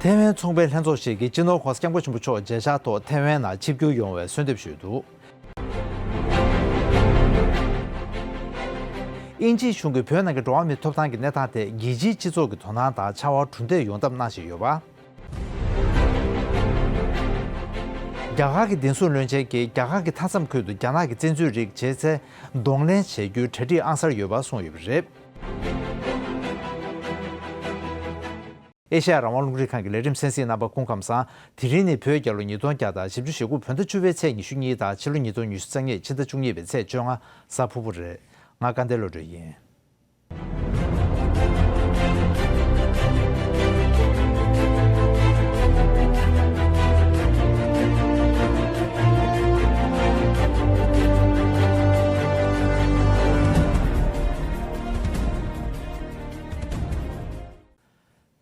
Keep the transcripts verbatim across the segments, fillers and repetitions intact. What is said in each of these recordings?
ཐའེ་ཝན་ཚོང་པའི་ལྷན་ཚོགས་ཤིག་གིས་སྤྱི་ནོར་༧གོང་ས་༧སྐྱབས་མགོན་ཆེན་པོ་མཆོག་མཇལ་བཅར་ཐོག་ཐའེ་ཝན་ནང་ཆིབས་བསྒྱུར་ཡོང་བའི་གསོལ་འདེབས་ཞུས་འདུག། དབྱིན་ཇིའི་གཞུང་གིས་བོད་ནང་གི་འགྲོ་བ་མིའི་ཐོབ་ཐང་གི་གནས་སྟངས་ཐད་རྒྱལ་སྤྱིའི་སྤྱི་ཚོགས་ཀྱི་དོ་སྣང་དང་ཕྱར་བ་གྲུ་འདེགས་ཡོང་ཐབས་གནང་བཞིན་ཡོད་པ། རྒྱ་གར་གྱི་བདེན་སྲུང་བློན་ཆེན་གྱིས་རྒྱ་གར་གྱི་མཐའ་མཚམས་ཁུལ་དུ་རྒྱ་ནག་གི་བཙན་འཛུལ་རིགས་བྱས་ཚེ་གདོང་ལེན་བྱེད་རྒྱུའི་གྲ་སྒྲིག་ཨང་གསར་ཡོད་པ་གསུངས་ཡོད་པ་རེད། ཨེ་ཤ་ཡ་རང་དབང་རླུང་འཕྲིན་ཁང་གི་ལས་རིམ་གསན་གཟིགས་རྣམ་པ་སྐུ་ཁམས་བཟང་། དེ་རིང་ནི་བོད་རྒྱལ་ལོ་ཉིས་སྟོང་བརྒྱ་དང་བཞི་བཅུ་ཞེ་དགུ་བོད་ཟླ་བཅུ་པའི་ཚེས་ཉི་ཤུ་གཉིས་དང་ཕྱི་ལོ་ཉིས་སྟོང་ཉི་ཤུ་རྩ་གཉིས་ཕྱི་ཟླ་བཅུ་གཉིས་པའི་ཚེས་བཅོ་ལྔ་གཟའ་ཕུར་བུ་རེད། ང་དགའ་ལྡན་བློ་གྲོས་ཡིན།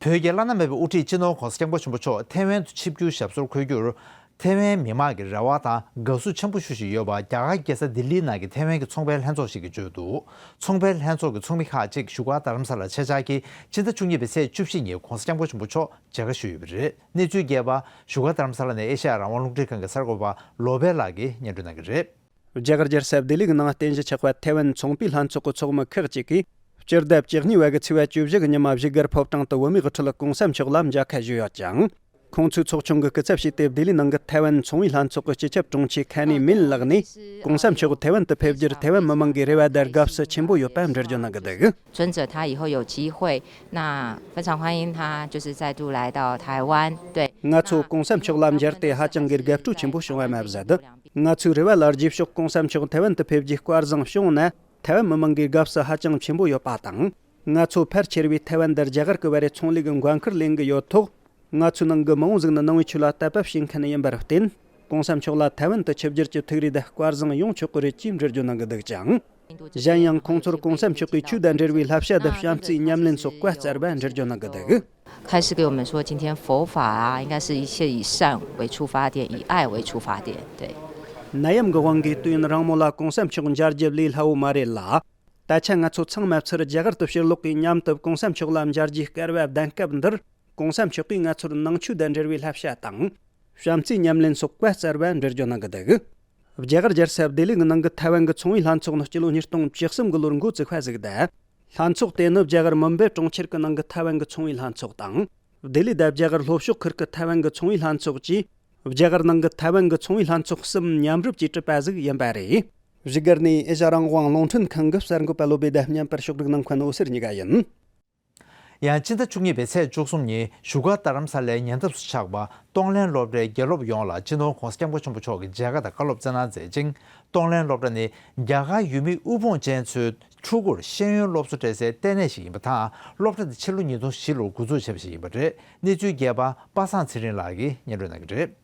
བོད་ཀྱི་བླ་ན་མེད་པའི་དབུ་ཁྲིད་སྤྱི་ནོར་༧གོང་ས་༧སྐྱབས་མགོན་ཆེན་པོ་མཆོག་ཐའེ་ཝན་དུ་ཆིབས་བསྒྱུར་ཞབས་སོར་འཁོད་རྒྱུར། ཐའེ་ཝན་མི་མང་གི་རེ་བ་དང་དགའ་བསུ་ཆེན་པོ་ཞུ་བཞིན་ཡོད་པ་རྒྱ་གར་རྒྱལ་ས་ལྡི་ལིའི་ནང་གི་ཐའེ་ཝན་གྱི་ཚོང་པའི་ལྷན་ཚོགས་ཤིག་གིས་བརྗོད་འདུག། ཚོང་པའི་ལྷན་ཚོགས་ཀྱི་ཚོགས་མི་ཁག་ཅིག་བཞུགས་སྒར་རྡ་རམ་ས་ལར་ཆེད་བཅར་གྱིས་ཕྱི་ཟླ་བཅུ་གཉིས་པའི་ཚེས་བཅུ་བཞི་ཉིན་༧གོང་ས་༧སྐྱབས་མགོན་ཆེན་པོ་མཆོག་མཇལ་ཁ་ཞུས་ཡོད་པ་རེད། གནས་ཚུལ་རྒྱས་པ་བཞུགས་སྒར་རྡ་རམ་ས་ལ་ནས་ཨེ་ཤ་ཡ་རང་དབང་རླུང་འཕྲིན་ཁང་གི་གསར་འགོད་པ་ལོ་པེ་ལགས་ཀྱིས་སྙན་སྒྲོན་གནང་གི་རེད། རྒྱ་གར་རྒྱལ་ས་ལྡི་ལི་གི་ནང་རྟེན་གཞི་ཆགས་པ་ཐའེ་ཝན་ཚོང་པའི་ལྷན་ཚོགས་ཀྱི་ཚོགས་མི་ཁག་ཅིག་གིས་སྤྱི་ཟླ་བཅུ་གཉིས་པ་གི་ཚེས་པ་བཅུ་བཞི་གི་ཉི་མ་བཞུགས་སྒར་ཕོ་བྲང་དུ་བོད་མིའི་དབུ་ཁྲིད་༧གོང་ས་མཆོག་ལ་མཇལ་ཁ་ཞུས་ཡོད་ཅིང་། ཁོང་ཚོའི་ཚོགས་ཆུང་གིས་སྐུ་ཚབ་བྱས་ཏེ་ལྡི་ལི་ནང་གི་ཐའེ་ཝན་ཚོང་པའི་ལྷན་ཚོགས་ཀྱི་སྤྱི་ཁྱབ་དྲུང་ཆེ་ཁ་ནི་མིན་ལགས་ནས་༧གོང་ས་མཆོག་ཐའེ་ཝན་དུ་ཕེབས་རྒྱུར་ཐའེ་ཝན་མི་མང་གི་རེ་བ་དང་དགའ་བསུ་ཆེན་པོ་ཡོད་པ་འགྲེལ་བརྗོད་གནང་གི་འདུག། 存着他以后有机会，那非常欢迎他就是再度来到台湾。对，ང་ཚོ་༧གོང་ས་མཆོག་ལ་མཇལ་ཏེ་ཧ་ཅང་གི་དགའ་སྤྲོ་ཆེན་པོ་བྱུང་བ་མ་ཟད། ང་ཚོའི་རེ་བ་ལ་རྗེས་ཕྱོགས་༧གོང་ས་མཆོག་ཐའེ་ཝན་དུ་ཕེབས་རྒྱུའི་སྐལ་བཟང་བྱུང་ན། ཐའེ་ཝན་མི་མང་གི་དགའ་བསུ་ཧ་ཅང་ཆེན་པོ་ཡོད་པ་དང་། ང་ཚོ་ཕལ་ཆེར་བས་ཐའེ་ཝན་དང་རྒྱ་གར་གྱི་བར་རེ་ཚོང་ལས་ཀྱི་འགན་ཁུར་ལེན་གྱི་ཡོད་ཐོག་ང་ཚོའི་ནང་གི་མང་བོ་ཟིག་ནི་ནང་པའི་ཆོས་ལ་དད་པ་བྱེད་མཁན་ཡིན་པར་བརྟེན། ༧གོང་ས་མཆོག་ལ་ཐའེ་ཝན་དུ་ཆིབས་བསྒྱུར་གྱི་ཐུགས་རེ་དང་སྐལ་བཟང་ཡོང་ཆོག་གི་རེད་ཅེས་འགྲེལ་བརྗོད་གནང་གི་འདུག་ཅིང་། གཞན་ཡང་ཁོང་ཚོར་༧གོང་ས་མཆོག་གིས་ཆོས་དང་འབྲེལ་བའི་བསླབ་བྱ་དང་བྱམས་བརྩེའི་ཉམས་ལེན་སོགས་བཀའ་སྩལ་བ་འགྲེལ་བརྗོད་གནང་གི་འདུག། 开始给我们说，今天佛法啊，应该是一切以善为出发点，以爱为出发点，对。 ནད་ཡམས་ཀྱི་དབང་གིས་དུས་ཡུན་རིང་མོ་ལ་༧གོང་ས་མཆོག་མཇལ་རྒྱུ་ལས་སླ་བོ་མ་རེད་ལ། ད་ཆ་ང་ཚོ་ཚང་མ་ཚུར་རྒྱ་གར་དུ་ཕྱིར་ལོག་གིས་མཉམ་དུ་༧གོང་ས་མཆོག་ལ་མཇལ་རྒྱུའི་སྐལ་བ་ལྡན་སྐབས་འདིར་༧གོང་ས་མཆོག་གིས་ང་ཚོར་ནང་ཆོས་དང་འབྲེལ་བའི་བསླབ་བྱ་དང་། བྱམས་བརྩེའི་ཉམས་ལེན་སོགས་བཀའ་སྩལ་བ་འགྲེལ་བརྗོད་གནང་གི་འདུག། རྒྱ་གར་རྒྱལ་ས་ལྡི་ལི་གི་ནང་གི་ཐའེ་ཝན་གྱི་ཚོང་པའི་ལྷན་ཚོགས་ནི་སྤྱི་ལོ་ཉིས་སྟོང་བཅུ་གསུམ་གྱི་ལོར་འགོ་བཙུགས་པ་ཟིག་དང་། ལྷན་ཚོགས་དེ་ནི་རྒྱ་གར་མུམ་བེ་གྲོང་ཁྱེར་གྱི་ནང་གི་ཐའེ་ཝན་གྱི་ཚོང་པའི་ལྷན་ཚོགས་དང་། ལྡི་ལི་དང་རྒྱ་གར་ལྷོ་ཕྱོགས་ཁུལ་གྱི་ཐའེ་ཝན་གྱི་ཚོང་པའི་ལྷན་ཚོགས་བཅས། རྒྱ་གར་ནང་གི་ཐའེ་ཝན་གྱི་ཚོང་པའི་ལྷན་ཚོགས་གསུམ་མཉམ་རུབ་ཀྱིས་གྲུབ་པ་ཟིག་ཡིན་པ་རེད། བཞུགས་སྒར་ནས་ཨེ་ཤ་རང་དབང་རླུང་འཕྲིན་ཁང་གི་གསར་འགོད་པ་བློ་བྷེ་དང་མཉམ་པར་ཕྱོགས་སྒྲིག་གནང་མཁན་འོད་ཟེར་གཉིས་ཀ་ཡིན། ཡང་ཕྱི་ཟླ་བཅུ་གཉིས་པའི་ཚེས་བཅུ་གསུམ་ཉིན་བཞུགས་སྒར་རྡ་རམ་ས་ལའི་ཉེ་འདབས་སུ་ཆགས་པ་གཏོང་ལེན་སློབ་གྲྭའི་དགེ་སློབ་ཡོངས་ལ་སྤྱི་ནོར་༧གོང་ས་༧སྐྱབས་མགོན་ཆེན་པོ་མཆོག་གིས་མཇལ་ཁ་དང་བཀའ་སློབ་སྩལ་གནང་མཛད་ཅིང་། གཏོང་ལེན་སློབ་གྲྭ་ནི་རྒྱ་གར་ཡུལ་མི་དབུལ་ཕོངས་ཅན་ཚོའི་ཕྲུ་གུར་ཤེས་ཡོན་སློབ་གསོ་སྤྲད་སའི་ལྟེ་གནས་ཤིག་ཡིན་པ་དང་། སློབ་གྲྭ་དེ་ཕྱི་ལོ་ཉིས་སྟོང་བཞི་ལོར་འགོ་འཛུགས་བྱས་པ་ཞིག་ཡིན་པ་རེད། གནས་ཚུལ་རྒྱས་པ་པ་སངས་ཚེ་རིང་ལགས་ཀྱིས་སྙན་སྒྲོན་གནང་གི་རེད།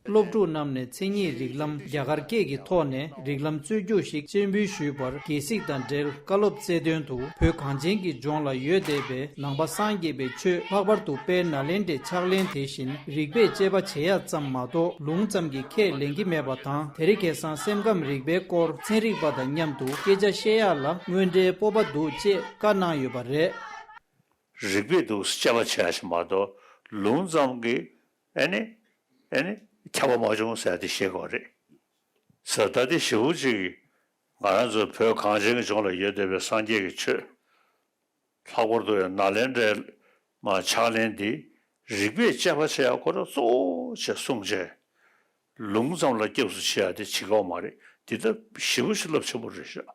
སློབ་ཕྲུག་རྣམས་ནས་མཚན་ཉིད་རིགས་ལམ་རྒྱ་གར་སྐད་ཀྱི་ཐོག་ནས་རིགས་ལམ་རྩོད་རྒྱུགས་ཤིག་སྤྱན་འབུལ་ཞུས་པར་དགེ་སྲིད་དང་འབྲེལ་བཀའ་སློབ་སྩལ་དོན་དུ། བོད་གངས་ཅན་གྱི་ལྗོངས་ལ་ཡོད་བསྡད་པའི་ནང་པ་སངས་རྒྱས་པའི་ཆོས། ལྷག་པར་དུ་དཔལ་ནཱ་ལེནྡྲའི་ཕྱག་ལེན་དེ་བཞིན་རིགས་པས་དཔྱད་པ་བྱེད་ཡག་ཙམ་མ་གཏོགས་ལུང་ཙམ་གྱིས་ཁས་ལེན་གྱི་མེད་པ་དང་། དེ་རིང་ཁ་སང་སེམས་ཁམས་རིག་པའི་སྐོར་ཚན་རིག་པ་དང་མཉམ་དུ་སྐད་ཆ་བཤད་ཡག་ལ་དངོས་འབྲེལ་སྤོབས་པ་འདུག་ཅེས་བཀའ་གནང་ཡོད་པ་རེད། རིགས་པས་འདུག་དཔྱད་པ་བྱེད་ཡག་ཞིག་མ་གཏོགས་ལུང་ཙམ་གྱིས་ཨ་ནི། ཨ་ནི་ཁྱབ་པ་མ་བྱུང་ཟེར་ཡ་དེ་ཤེས་དགོས་རེད། ཟེར་ད་དེ་ཞེ་པོ་ཅིག་ང་རང་ཚོ་བོད་གངས་ཅན་གྱི་ལྗོངས་ལ་ཡོད་བསྡད་པའི་སངས་རྒྱས་ཀྱི་ཆོས། ལྷག་པར་དུ་ཡང་ནཱ་ལེནྡྲའི་མ་ཕྱག་ལེན་འདི་རིགས་པས་དཔྱད་པ་བྱེད་ཡ་ཁོ་རང་གཙོ་བོ་བྱས་གསུངས་བྱས། ལུང་ཙམ་ལ་སྐྱབས་སུ་མཆི་ཡ་དེ་བྱེད་དགོས་མ་རེད། འདི་ད་ཞེ་པོ་ཅིག་རླབས་ཆེན་པོ་རེད་ཤག།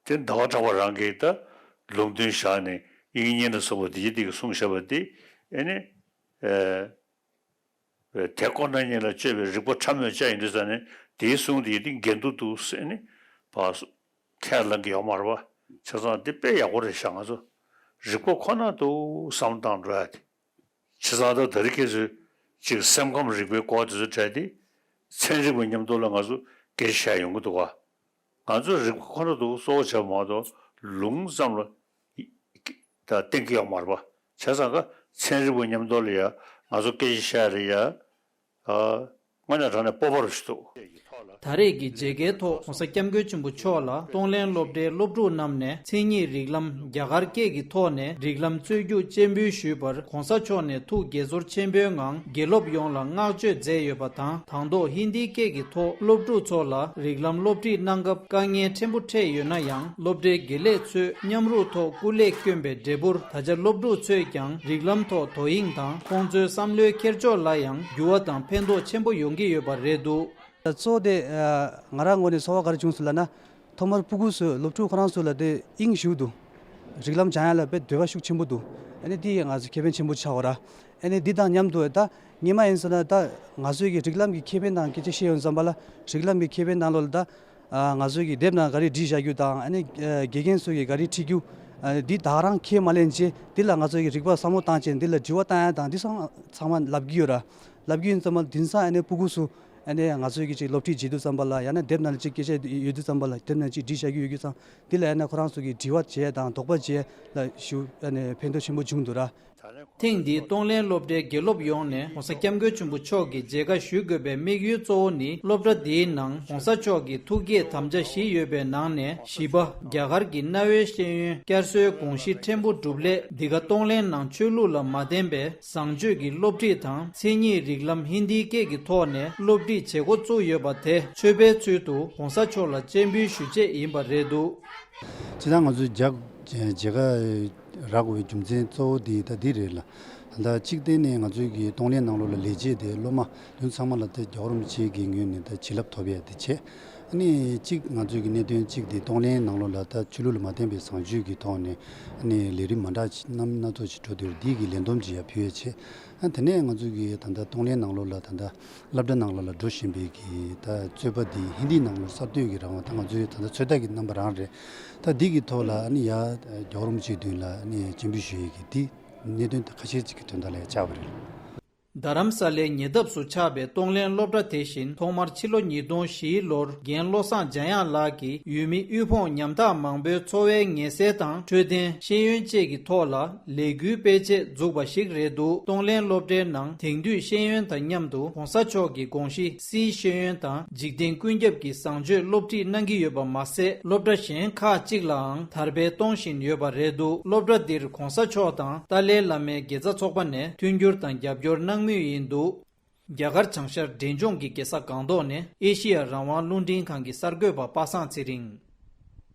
དེ་ཟླ་བ་གྲགས་པ་རང་གིས་ད་ལུང་འདོན་བཞག་ནས་དབྱིག་གཉེན་ལ་སོགས་པ་འདི་ཡི་འདི་གི་གསུངས་བཞག་པ་འདི་ཨེ་ནི། ཨེ། དེ་ཁོ་ན་ཉིད་ལ་དཔྱོད་པའི་རིག་པ་ཕྲ་མོས་དཔྱད་ཡིན་དུས་ཙང་ནས་དེའི་གསུང་འདི་ཡི་འདི་འགལ་འདུ་འདུག་ཟེར་ནས་ཕར་ཁས་ལེན་གི་ཡོད་མ་རེད་པ། བྱས་ཙང་འདི་དཔེ་ཡག་པོ་རེད་ཤག། ང་ཚོ་རིག་པ་ཁོ་ན་འདུག་བསམ་བཏང་འགྲོ་ཡ་དེ། བྱས་ཙང་ད་ད་རེས་ཁྱེད་ཚོས་ཅིག་སེམས་ཁམས་རིག་པའི་སྐོར་དེ་ཚོ་དྲན་ཏེ་ཚན་རིག་པའི་མཉམ་དུ་ལ་ང་ཚོ་སྐད་ཆ་བཤད་ཡོང་གི་འདུག་ག། ང་ཚོ་རིག་པ་ཁོ་ན་འདུག་གཙོ་བོ་བྱས་པ་མ་གཏོགས་ལུང་ཙམ་ལ་ད་བརྟེན་གྱི་ཡོད་མ་རེད་པ། བྱས་ཙང་ག་ཚན་རིག་པའི་མཉམ་དུ་ལ་ཡ་ང་ཚོ་སྐད་ཆ་བཤད་ལ་ཡ་དངོས་གནས་དྲང་གནས་སྤོབས་པ་རུ་ཞིག་འདུག། ད་རེས་ཀྱི་མཇལ་ཁའི་ཐོག་༸གོང་ས་༸སྐྱབས་མགོན་ཆེན་པོ་མཆོག་ལ་གཏོང་ལེན་སློབ་གྲྭའི་སློབ་ཕྲུག་རྣམས་ནས་མཚན་ཉིད་རིགས་ལམ་རྒྱ་གར་སྐད་ཀྱི་ཐོག་ནས་རིགས་ལམ་རྩོད་རྒྱུགས་སྤྱན་འབུལ་ཞུས་པར་༸གོང་ས་མཆོག་ནས་ཐུགས་དགྱེས་ཚོར་ཆེན་པོའི་ངང་དགེ་སློབ་ཡོངས་ལ་བསྔགས་བརྗོད་མཛད་ཡོད་པ་དང་། དང་ཐོག་ཧིན་དིའི་སྐད་ཀྱི་ཐོག་སློབ་ཕྲུག་ཚོ་ལ་རིགས་ལམ་སློབ་ཁྲིད་གནང་སྐབས་དཀའ་ངལ་ཕྲན་བུ་འཕྲད་ཡོད་ན་ཡང་། སློབ་གྲྭའི་དགེ་ལས་ཚོས་མཉམ་རུབ་ཐོག་སྐུ་ལས་བསྐྱོན་པའི་འབྲས་བུར། ད་ཆ་སློབ་ཕྲུག་ཚོས་ཀྱང་རིགས་ལམ་ཐོག་དོ་དབྱིངས་དང་། ཁོང་ཚོའི་བསམ་བློའི་འཁྱེར་ཕྱོགས་ལ་ཡང་འགྱུར་བ་དང་ཕན་ཐོགས་ཆེན་པོ་ཡོང་གི་ཡོད་པ་རེད་འདུག། གཙོ་བོ་དེ་ང་རང་ངོས་ནས་ཚོར་བ་ག་རེ་བྱུང་སོང་ལབ་ན། ཐོག་མར་སྤུ་གུ་ཚོས་སློབ་ཕྲུག་ཁོ་རང་ཚོ་ལ་དེ་དབྱིངས་ཞུགས་འདུག། རིགས་ལམ་སྦྱང་ཡ་ལ་དཔེ་འདོད་པ་ཤུགས་ཆེན་པོ་འདུག། ཨ་ནི་དེ་ཡིས་ང་ཚོ་ཁེ་ཕན་ཆེན་པོ་ཆགས་པ་ར། ཨ་ནི་འདི་དང་མཉམ་དུ་ད་སྔོན་མ་ཡིན་ཟེར་ན་ད་ང་ཚོའི་གི་རིགས་ལམ་གྱི་ཁེ་ཕན་དང་སྐད་ཆ་བཤད་ཡོང་ཙམ་པ་ལ། རིགས་ལམ་གྱི་ཁེ་ཕན་ནང་ལོགས་ལ་ད་ང་ཚོའི་གི་དེབ་ནང་ག་རེ་བྲིས་བཞག་རྒྱུ་དང་། ཨ་ནི་དགེ་རྒན་ཚོས་གི་ག་རེ་ཁྲིད་རྒྱུ། ཨ་ནི་འདི་ད་ག་རང་ཁས་མ་ལེན་བྱས། འདི་ལ་ང་ཚོའི་གི་རིག་པ་བསམ་བློ་བཏང་བྱས་འདི་ལ་དྲི་བ་བཏང་ཡ་དང་འདི་ཚང་ཚང་མ་ལབ་ཀྱི་ཡོད་ར། ལབ་ཀྱི་ཡིན་ཙམ་པ་དེང་སང་ཨ་ནི་སྤུ་གུ་ཚོ་ཨ་ནི་ང་ཚོའི་གི་ཅིག་སློབ་ཁྲིད་བྱེད་དུས་ཙམ་པ་ལ། ཡང་ན་དེབ་ནང་ལ་ཅིག་སྐད་ཆ་ཡོད་དུས་ཙམ་པ་ལ། དེབ་ནང་ཅིག་བྲིས་བཞག་རྒྱུ་ཡོད་དུས་ཙང་། འདི་ལ་ཡང་ན་ཁོ་རང་ཚོ་གིས་དྲི་བ་བྱས་དང་དོགས་པ་བྱས་ལ་ཞུ་ཨ་ནི་ཕན་ཐོགས་ཆེན་པོ་བྱུང་འདུག་ར། ཐེངས་འདིའི་གཏོང་ལེན་སློབ་གྲྭའི་དགེ་སློབ་ཡོངས་ནས་༸གོང་ས་༸སྐྱབས་མགོན་ཆེན་པོ་མཆོག་གི་མཇལ་ཁ་ཞུ་དགོས་པའི་དམིགས་ཡུལ་གཙོ་བོ་ནི། སློབ་གྲྭ་འདིའི་ནང་༸གོང་ས་མཆོག་གི་ཐུགས་བསྐྱེད་དམ་བཅའ་བཞི་ཡོད་པའི་ནང་ནས་བཞི་པ། རྒྱ་གར་གྱི་གནའ་བོའི་ཤེས་ཡོན་བསྐྱར་གསོའི་དགོངས་གཞི་ཕྲན་བུ་སྒྲུབ་སླད། འདི་ག་གཏོང་ལེན་ནང་ཆོས་ལུགས་ལ་མ་བརྟེན་པའི་བཟང་སྤྱོད་ཀྱི་སློབ་ཁྲིད་དང་། མཚན་ཉིད་རིགས་ལམ་ཧིན་དིའི་སྐད་ཀྱི་ཐོག་ནས་སློབ་ཁྲིད་བྱེད་འགོ་བཙུགས་ཡོད་པ་དེ་མཆོད་པའི་ཚུལ་དུ་༸གོང་ས་མཆོག་ལ་སྤྱན་འབུལ་ཞུ་ཆེད་ཡིན་པ་རེད་འདུག། སྤྱིར་བཏང་ང་ཚོའི་རྒྱ་མཇལ་ཁ་རག་དགོས་པའི་རྒྱུ་མཚན་གཙོ་བོ་དེ་ད་འདི་རེད་ལ། ད་གཅིག་བལྟས་ནས་ང་ཚོའི་གི་གཏོང་ལེན་ནང་ལོགས་ལ་ལས་བྱེད་དེ་སློབ་མ་དེ་ཚང་མ་ལ་ད་རྒྱལ་བ་རིན་པོ་ཆེ་གི་ངོས་ནས་ད་བྱིན་རླབས་ཐོབ་ཡ་དེ་བྱས། ཨ་ནི་གཅིག་ང་ཚོའི་གི་གནད་དོན་གཅིག་དེ་གཏོང་ལེན་ནང་ལོགས་ལ་ད་ཆོས་ལུགས་ལ་མ་བརྟེན་པའི་བཟང་སྤྱོད་ཀྱི་ཐོག་ནས་ཨ་ནི་ལས་རིམ་མ་འདྲ་ཅིག་རྣམ་སྣ་ཚོགས་ཤིག་འགྲོ་དུས་འདི་གི་ལས་བསྡོམས་ཅིག་ཡ་ཕུལ་ཡ་བྱས། ཨ་དེ་ནས་ང་ཚོའི་གི་ད་ལྟ་གཏོང་ལེན་ནང་ལོགས་ལ་ད་ལྟ་སློབ་གྲྭ་ནང་ལོགས་ལ་འགྲོ་བཞིན་པའི་གི་ད་རྩོད་པ་འདི་ཧིན་དིའི་ནང་ལོགས་གསར་གཏོད་ཀྱི་རང་དབང་ད་ང་ཚོའི་ད་ལྟ་ཚོད་ལྟ་གི་རྣམ་པ་རང་རེད། ད་འདི་གི་ཐོག་ལ་ཨ་ནི་ཡ་རྒྱལ་བ་རིན་པོ་ཆེའི་མདུན་ལ་ཨ་ནི་སྤྱན་འབུལ་ཞུ་ཡས་ཀྱི་འདི་གནད་དོན་དེ་ཁ་ཤས་ཅིག་གི་དོན་དག་ལ་ཡ་བཅར་བ་རེད། རྡ་རམ་ས་ལའི་ཉེ་འདབས་སུ་ཆགས་པའི་གཏོང་ལེན་སློབ་གྲྭ་དེ་བཞིན་ཐོག་མར་ཕྱི་ལོ་ཉིས་སྟོང་བཞིའི་ལོར་རྒན་བློ་བཟང་འཇམ་དབྱངས་ལགས་ཀྱིས་ཡུལ་མི་དབུལ་ཕོངས་ཉམ་ཐག་མང་པོའི་འཚོ་བའི་ངལ་སེལ་དང་འཕྲོད་བསྟེན། ཤེས་ཡོན་བཅས་ཀྱི་ཐོག་ལ་ལས་འགུལ་སྤེལ་ཆེད་འཛུགས་པ་ཞིག་རེད་འདུག། གཏོང་ལེན་སློབ་གྲྭའི་ནང་དེང་དུས་ཤེས་ཡོན་དང་མཉམ་དུ་༸གོང་ས་མཆོག་གི་དགོངས་གཞི་སིའི་ཤེས་ཡོན་དང་འཇིག་རྟེན་ཀུན་ཁྱབ་ཀྱི་བཟང་སྤྱོད་སློབ་ཁྲིད་གནང་གི་ཡོད་པ་མ་ཟད། སློབ་གྲྭ་གཞན་ཁག་ཅིག་ལའང་དར་སྤེལ་གཏོང་བཞིན་ཡོད་པ་རེད་འདུག། སློབ་གྲྭ་འདིར་༸གོང་ས་མཆོག་དང་ཏཱ་ལའི་བླ་མའི་དགེ་རྩ་ཚོགས་པ་ནས་མཐུན་འགྱུར་དང་རྒྱབ་སྐྱོར་གནང་མུས་ཡིན་འདུག། རྒྱ་གར་བྱང་ཤར་འབྲས་ལྗོངས་ཀྱི་རྒྱལ་ས་སྒང་ཏོག་ནས་ཨེ་ཤེ་ཡ་རང་དབང་རླུང་འཕྲིན་ཁང་གི་གསར་འགོད་པ་པ་སངས་ཚེ་རིང་།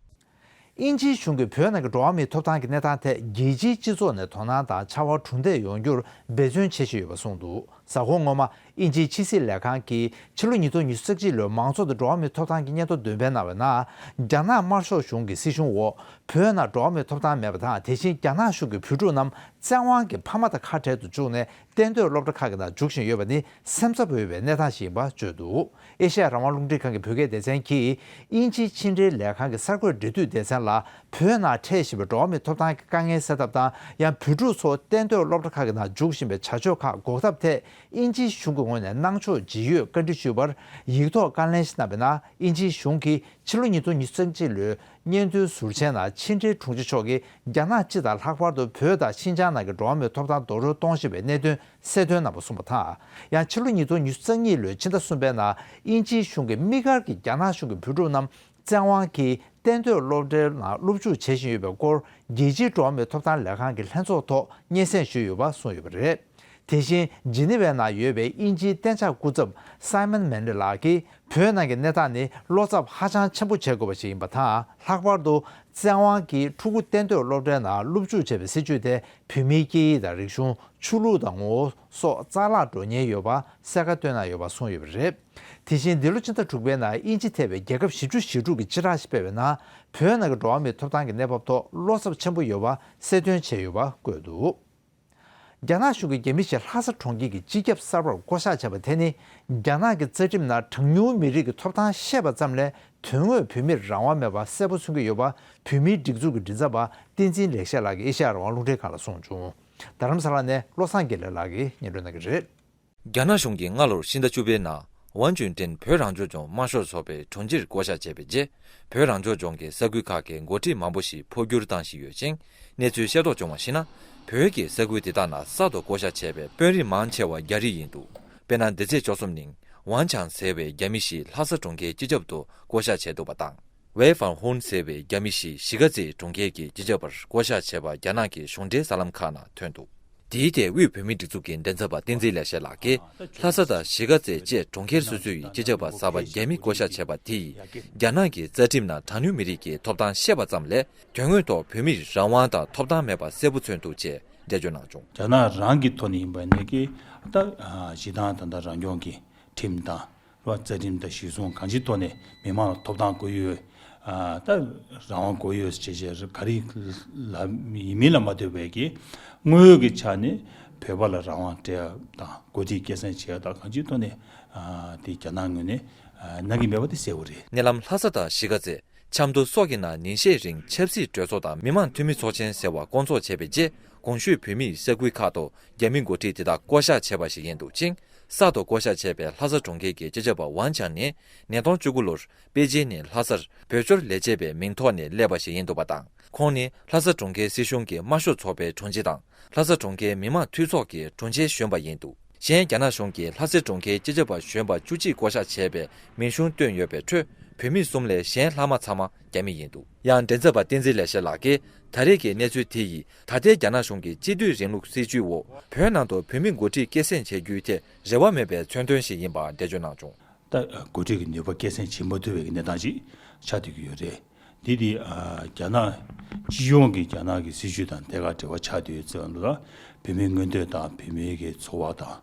དབྱིན་ཇིའི་གཞུང་གིས་བོད་ནང་གི་འགྲོ་བ་མིའི་ཐོབ་ཐང་གི་གནས་སྟངས་ཐད་རྒྱལ་སྤྱིའི་སྤྱི་ཚོགས་ནས་དོ་སྣང་དང་ཕྱར་བ་གྲུ་འདེགས་ཡོང་རྒྱུར་འབད་བརྩོན་བྱེད་བཞིན་ཡོད་པ་གསུངས་འདུག། གཟའ་འཁོར་སྔོན་མ་དབྱིན་ཇིའི་ཕྱི་སྲིད་ལས་ཁང་གིས་ཕྱི་ལོ་ཉིས་སྟོང་ཉི་ཤུ་རྩ་གཅིག་ལོའི་མང་གཙོ་དང་འགྲོ་བ་མིའི་ཐོབ་ཐང་གི་སྙན་ཐོ་འདོན་སྤེལ་གནང་བའི་ནང་། རྒྱ་ནག་དམར་ཤོག་གཞུང་གི་སྲིད་གཞུང་འོག་བོད་ནང་འགྲོ་བ་མིའི་ཐོབ་ཐང་མེད་པ་དང་། དེ་བཞིན་རྒྱ་ནག་གཞུང་གིས་བོད་ཕྲུག་རྣམས་བཙན་དབང་གིས་ཕ་མ་དང་ཁ་བྲལ་དུ་བཅུག་ནས་གཏན་སྡོད་སློབ་གྲྭ་ཁག་གི་ནང་འཇུག་བཞིན་ཡོད་པ་ནི་སེམས་འཚབ་འོས་པའི་གནས་སྟངས་ཤིག་ཡིན་པ་བརྗོད་འདུག། ཨེ་ཤ་ཡ་རང་དབང་རླུང་འཕྲིན་ཁང་གི་བོད་སྐད་སྡེ་ཚན་གྱིས་དབྱིན་ཇིའི་ཕྱི་འབྲེལ་ལས་ཁང་གི་གསར་འགོད་འབྲེལ་མཐུད་སྡེ་ཚན་ལ། བོད་ནང་འཕྲད་བཞིན་པའི་འགྲོ་བ་མིའི་ཐོབ་ཐང་གི་དཀའ་ངལ་སེལ་ཐབས་དང་། ཡང་བོད་ཕྲུག་ཚོ་གཏན་སྡོད་སློབ་གྲྭ་ཁག་གི་ནང་འཇུག་བཞིན་པའི་བྱ་སྤྱོད་ཁག་འགོག་ཐབས་ཐད་དབྱིན་ཇིའི་གཞུང་གི་ངོས་ནས་གནང་ཕྱོགས་ཇི་ཡོད་བཀའ་འདྲི་ཞུས་པར། ཡིག་ཐོག་བཀའ་ལན་ཞིག་གནང་བའི་ནང་། དབྱིན་ཇིའི་གཞུང་གིས་ཕྱི་ལོ་ཉིས་སྟོང་ཉི་ཤུ་རྩ་གཅིག་ལོའི་སྙན་ཐོའི་ཟུར་མཆན་ནང་ཕྱི་འབྲེལ་དྲུང་ཆེ་མཆོག་གིས་རྒྱ་ནག་སྤྱི་དང་། ལྷག་པར་དུ་བོད་དང་ཤིན་ཅང་ནང་གི་འགྲོ་བ་མིའི་ཐོབ་ཐང་རྡོག་རོལ་གཏོང་བཞིན་པའི་གནད་དོན་གསལ་སྟོན་གནང་བ་གསུངས་པ་དང་། ཡང་ཕྱི་ལོ་ཉིས་སྟོང་ཉི་ཤུ་རྩ་གཉིས་ལོའི་ཕྱི་ཟླ་གསུམ་པའི་ནང་། དབྱིན་ཇིའི་གཞུང་གིས་དམིགས་བཀར་གྱིས་རྒྱ་ནག་གཞུང་གིས་བོད་ཕྲུག་རྣམས་བཙན་དབང་གིས་གཏན་སྡོད་སློབ་གྲྭའི་ནང་སློབ་འཇུག་བྱེད་བཞིན་ཡོད་པའི་སྐོར། རྒྱལ་སྤྱིའི་འགྲོ་བ་མིའི་ཐོབ་ཐང་ལས་ཁང་གི་ལྷན་ཚོགས་ཐོག་སྙན་སེང་ཞུས་ཡོད་པ་གསུངས་ཡོད་པ་རེད། དེ་བཞིན་ཇི་ནི་ཝའི་ནང་ཡོད་པའི་དབྱིན་ཇིའི་གཏན་འཇགས་སྐུ་ཚབ་Simon Manley་ལགས་ཀྱིས། བོད་ནང་གི་གནས་སྟངས་ནི་བློ་འཚབ་ཧ་ཅང་ཆེན་པོ་བྱེད་དགོས་པ་ཞིག་ཡིན་པ་དང་། ལྷག་པར་དུ་བཙན་དབང་གིས་ཕྲུ་གུ་གཏན་སྡོད་སློབ་གྲྭའི་ནང་སློབ་འཇུག་བྱས་པའི་སྲིད་བྱུས་དེ། བོད་མིའི་སྐད་ཡིག་དང་རིག་གཞུང་། ཆོས་ལུགས་དང་ངོ་བོ་སོགས་རྩ་བརླག་འགྲོ་ཉེན་ཡོད་པ་གསལ་ཁ་བཏོན་གནང་ཡོད་པ་གསུངས་ཡོད་པ་རེད། དེ་བཞིན་འདི་ལོ་ཕྱི་ཟླ་དྲུག་པའི་ནང་དབྱིན་ཇི་ཐེ་བའི་རྒྱལ་ཁབ་བཞི་བཅུ་ཞེ་དྲུག་གིས་སྤྱི་བསྒྲགས་ཤིག་སྤེལ་བའི་ནང་། བོད་ནང་གི་འགྲོ་བ་མིའི་ཐོབ་ཐང་གི་གནས་བབ་ཐོག་བློ་འཚབ་ཆེན་པོ་ཡོད་པ་གསལ་སྟོན་བྱས་ཡོད་པ་བཀོད་འདུག། རྒྱ་ནག་གཞུང་གིས་རྒྱ་མི་ཞིག་ལྷ་ས་གྲོང་ཁྱེར་གྱི་སྤྱི་ཁྱབ་གསར་པར་བསྐོ་གཞག་བྱས་པ་དེ་ནི། རྒྱ་ནག་གི་རྩ་ཁྲིམས་ནང་གྲངས་ཉུང་མི་རིགས་ཀྱི་ཐོབ་ཐང་བཤད་པ་ཙམ་ལས། དོན་དངོས་བོད་མིར་རང་དབང་མེད་པ་གསལ་པོ་མཚོན་གྱི་ཡོད་པ། བོད་མིའི་སྒྲིག་འཛུགས་ཀྱི་མགྲིན་ཚབ་པ་བསྟན་འཛིན་ལེགས་བཤད་ལགས་ཀྱིས་ཨེ་ཤེ་ཡ་རང་དབང་རླུང་འཕྲིན་ཁང་ལ་གསུངས་བྱུང་། རྡ་རམ་ས་ལ་ནས་བློ་བཟང་དགེ་ལེགས་ལགས་ཀྱིས་སྙན་སྒྲོན་གནང་གི་རེད། རྒྱ་ནག་གཞུང་གིས་སྔ་ལོར་ཕྱི་ཟླ་བཅུ་པའི་ནང་ཝན་ཅུན་ཀྲེན་བོད་རང་སྐྱོང་ལྗོངས་དམར་ཤོག་ཚོགས་པའི་དྲུང་ཆེར་བསྐོ་གཞག་བྱས་པའི་རྗེས། བོད་རང་སྐྱོང་ལྗོངས་ཀྱི་ས་ཁུལ་ཁག་གི་འགོ་ཁྲིད་མང་པོ་ཞིག་འཕོ་འགྱུར་བཏང་བཞིན་ཡོད་ཅིང་། གནས་ཚུལ་ཤེས་རྟོགས་བྱུང་བར་གཞིགས་ན། བོད་ཀྱི་ས་ཁུལ་དེ་དག་ནང་གསར་དུ་བསྐོ་གཞག་བྱས་པའི་དཔོན་རིགས་མང་ཆེ་བ་རྒྱ་རིགས་ཡིན་འདུག། དཔེར་ན། འདི་ཚེས་བཅུ་གསུམ་ཉིན་ ཝང་ཆང་ཟེར་བའི་རྒྱ་མི་ཞིག་ལྷ་ས་གྲོང་ཁྱེར་སྤྱི་ཁྱབ་ཏུ་བསྐོ་གཞག་བྱས་འདུག་པ་དང་། ཝེ་ཧྥང་ཧུན་ཟེར་བའི་རྒྱ་མི་ཞིག་གཞིས་ཀ་རྩེ་གྲོང་ཁྱེར་གྱི་སྤྱི་ཁྱབ་པར་བསྐོ་གཞག་བྱས་པ་རྒྱ་ནག་གི་གཞུང་འབྲེལ་གསར་ལམ་ཁག་ནང་ཐོན་འདུག་དེའི་ཐད་དབུས་བོད་མིའི་སྒྲིག་འཛུགས་ཀྱི་མགྲིན་ཚབ་པ་བསྟན་འཛིན་ལེགས་བཤད་ལགས་ཀྱིས། ལྷ་ས་དང་གཞིས་ཀ་རྩེ་བཅས་གྲོང་ཁྱེར་སོ་སོའི་སྤྱི་ཁྱབ་པ་གསར་པ་རྒྱ་མི་བསྐོ་གཞག་བྱས་པ་དེ་ཡིས། རྒྱ་ནག་གི་རྩ་ཁྲིམས་ནང་གྲངས་ཉུང་མི་རིགས་ཀྱི་ཐོབ་ཐང་བཤད་པ་ཙམ་ལས། དོན་དངོས་ཐོག་བོད་མིར་རང་དབང་དང་ཐོབ་ཐང་མེད་པ་གསལ་པོ་མཚོན་འདུག་ཅེས་འགྲེལ་བརྗོད་གནང་བྱུང་། རྒྱ་ནག་རང་གི་ཐོག་ནས་ཡིན་པ་ནས་ཀྱི་ད་ཨ་སྤྱིར་བཏང་ད་ལྟ་རང་སྐྱོང་གི་ཁྲིམས་དང་རྩ་ཁྲིམས་དང་གཞི་བཟུང་གང་ཅིའི་ཐོག་ནས་མི་མང་ལ་ཐོབ་ཐང་དགོས་ཡོད། ཨ་ད་རང་དབང་དགོས་ཡོད་ཅེས་བྱས་ག་རེ་ལ་ཡིན་མིན་ལ་མ་ལྟོས་པའི་གི་དངོས་ཡོད་ཀྱི་ཆ་ནས་བོད་པ་ལ་རང་དབང་སྤྲད་ཡ་དང་འགོ་ཁྲིད་སྐྱེད་སྲིང་བྱེད་ཡ་དང་གང་ཅིའི་ཐོག་ནས་ཨ་དེ་རྒྱ་ནག་ངོས་ནས་ཨ་གནང་གི་མེད་པ་དེ་གསལ་པོ་རེད། ཉེ་ལམ་ལྷ་ས་དང་གཞིས་ཀ་རྩེ། ཆབ་མདོ་སོགས་ཀྱི་ནང་ཉིན་ཤས་རིང་ཆབ་སྲིད་གྲོས་ཚོགས་དང་མི་དམངས་འཐུས་མི་ཚོགས་ཆེན་ཟེར་བ་བསྐོང་ཚོགས་བྱས་པའི་རྗེས། གོང་ཞུས་བོད་མིའི་ས་ཁུལ་ཁག་ཏུ་རྒྱ་མི་འགོ་ཁྲིད་དེ་དག་བསྐོ་གཞག་བྱས་པ་ཞིག་ཡིན་འདུག་ཅིང་། གསར་དུ་བསྐོ་གཞག་བྱས་པའི་ལྷ་ས་གྲོང་ཁྱེར་གྱི་སྤྱི་ཁྱབ་པ་ཝང་ཆང་ནི། ཉིས་སྟོང་བཅུ་དགུ་ལོར་པེ་ཅིན་ནས་ལྷ་སར་བོད་སྐྱོར་ལས་བྱེད་པའི་མིང་ཐོག་ནས་སླེབས་པ་ཞིག་ཡིན་འདུག་པ་དང་། ཁོང་ནི་ལྷ་ས་གྲོང་ཁྱེར་སྲིད་གཞུང་གི་དམར་ཤོག་ཚོགས་པའི་དྲུང་ཆེ་དང་། ལྷ་ས་གྲོང་ཁྱེར་མི་དམངས་འཐུས་ཚོགས་ཀྱི་དྲུང་ཆེ་གཞོན་པ་ཡིན་འདུག་གཞན་རྒྱ་ནག་གཞུང་གིས་ལྷ་སའི་གྲོང་ཁྱེར་སྤྱི་ཁྱབ་པ་གཞོན་པ་བཅུ་གཅིག་བསྐོ་གཞག་བྱས་པའི་མིང་གཞུང་བཏོན་ཡོད་པའི་ཁྲོད། བོད་མི་གསུམ་ལས་གཞན་ལྷག་མ་ཚང་མ་རྒྱ་མི་ཡིན་འདུག་ཡང་མགྲིན་ཚབ་པ་བསྟན་འཛིན་ལེགས་བཤད་ལགས་ཀྱིས། ད་རེས་ཀྱི་གནས་ཚུལ་དེ་ཡིས་ད་ལྟའི་རྒྱ་ནག་གཞུང་གི་སྤྱི་འཐུས་རིང་ལུགས་སྲིད་བྱུས་འོག་བོད་ནང་དུ་བོད་མི་འགོ་ཁྲིད་སྐྱེད་སྲིང་བྱེད་རྒྱུའི་ཐད་རེ་བ་མེད་པའི་མཚོན་དོན་ཞིག་ཡིན་པ་འགྲེལ་བརྗོད་གནང་བྱུང་། ད་འགོ་ཁྲིད་ཀྱི་ནུས་པ་སྐྱེད་སྲིང་བྱེད་མ་ཐུབ་པའི་གནས་སྟངས་ཤིག་ཆགས་བསྡད་ཀྱི་ཡོད་རེད། འདི་དེ་ཨ་རྒྱ་ནག་སྤྱི་ཡོངས་ཀྱི་རྒྱ་ནག་གི་སྲིད་བྱུས་དང་ཐད་ཀར་འབྲེལ་བ་ཆགས་བསྡད་ཡོད་ཙང་ལ། བོད་མིའི་མངོན་འདོད་དང་བོད་མིའི་གི་འཚོ་བ་དང་།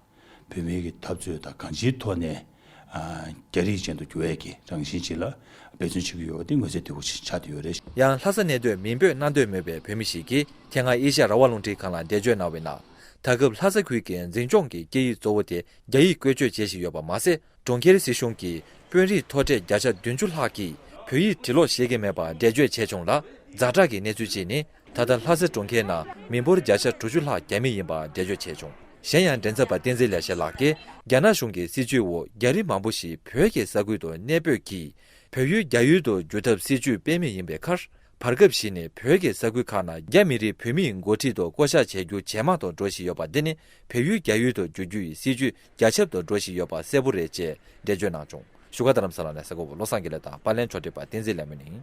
བོད་མིའི་གི་འཐབ་རྩོད་དང་གང་ཅིའི་ཐོག་ནས་ཨ་རྒྱ་རིགས་ཅན་དུ་འགྱུར་ཡས་ཀྱི་རང་བཞིན་ཅིག་ལ་འབད་བརྩོན་བྱེད་ཀྱི་ཡོད་པ་དེ་མངོན་གསལ་དོད་པོ་ཞིག་ཆགས་བསྡད་ཡོད་རེད། ཡང་ལྷ་ས་གནས་སྡོད་མིང་འབོད་གནང་འདོད་མེད་པའི་བོད་མི་ཞིག་གིས་དེ་སྔ་ཨེ་ཤ་ཡ་རང་དབང་རླུང་འཕྲིན་ཁང་ལ་འགྲེལ་བརྗོད་གནང་བའི་ནང་། ད་སྐབས་ལྷ་ས་ཁུལ་གྱི་འཛིན་སྐྱོང་གི་སྐད་ཡིག་གཙོ་བོ་དེ་རྒྱ་ཡིག་བཀོལ་སྤྱོད་བྱེད་བཞིན་ཡོད་པ་མ་ཟད། གྲོང་ཁྱེར་སྲིད་གཞུང་གིས་དཔོན་རིགས་མཐོ་གྲས་བརྒྱ་ཆ་བདུན་ཅུ་ལྷག་གིས་བོད་ཡིག་འབྲི་ཀློག་ཤེས་ཀྱི་མེད་པ་འགྲེལ་བརྗོད་བྱས་བྱུང་ལ། ཛ་དྲག་གི་གནས་ཚུལ་གཅིག་ནི། ད་ལྟ་ལྷ་ས་གྲོང་ཁྱེར་ནང་མི་འབོར་བརྒྱ་ཆ་དྲུག་ཅུ་ལྷག་རྒྱ་མི་ཡིན་པ་འགྲེལ་བརྗོད་བྱས་བྱུང་། གཞན་ཡང་མགྲིན་ཚབ་པ་བསྟན་འཛིན་ལེགས་བཤད་ལགས་ཀྱིས། རྒྱ་ནག་གཞུང་གི་སྲིད་བྱུས་འོག་རྒྱ་རིགས་མང་པོ་ཞིག་བོད་ཀྱི་ས་ཁུལ་དུ་གནས་སྤོས་ཀྱིས། བོད་ཡུལ་རྒྱ་ཡུལ་དུ་བསྒྱུར་ཐབས་སྲིད་བྱུས་སྤེལ་མུས་ཡིན་པའི་ཁར། བར་སྐབས་ཤིག་ནས་བོད་ཀྱི་ས་ཁུལ་ཁག་ནང་རྒྱ་མི་རིགས་བོད་མིའི་འགོ་ཁྲིད་དུ་བསྐོ་གཞག་བྱེད་རྒྱུ་ཇེ་མང་དུ་འགྲོ་བཞིན་ཡོད་པ་འདི་ནི། བོད་ཡུལ་རྒྱ་ཡུལ་དུ་བསྒྱུར་རྒྱུ་ཡི་སྲིད་བྱུས་རྒྱ་ཁྱབ་ཏུ་འགྲོ་བཞིན་ཡོད་པ་གསལ་པོ་རེད་ཅེས་འགྲེལ་བརྗོད་གནང་བྱུང་། བཞུགས་སྒར་རྡ་རམ་ས་ལ་ནས་གསར་འགོད་པ་བློ་བཟང་དགེ་ལེགས་དང་། པར་ལེན་ཕྱོགས་སྒྲིག་པ་བསྟན་འཛིན་ལྷ་མོ་ཡིན།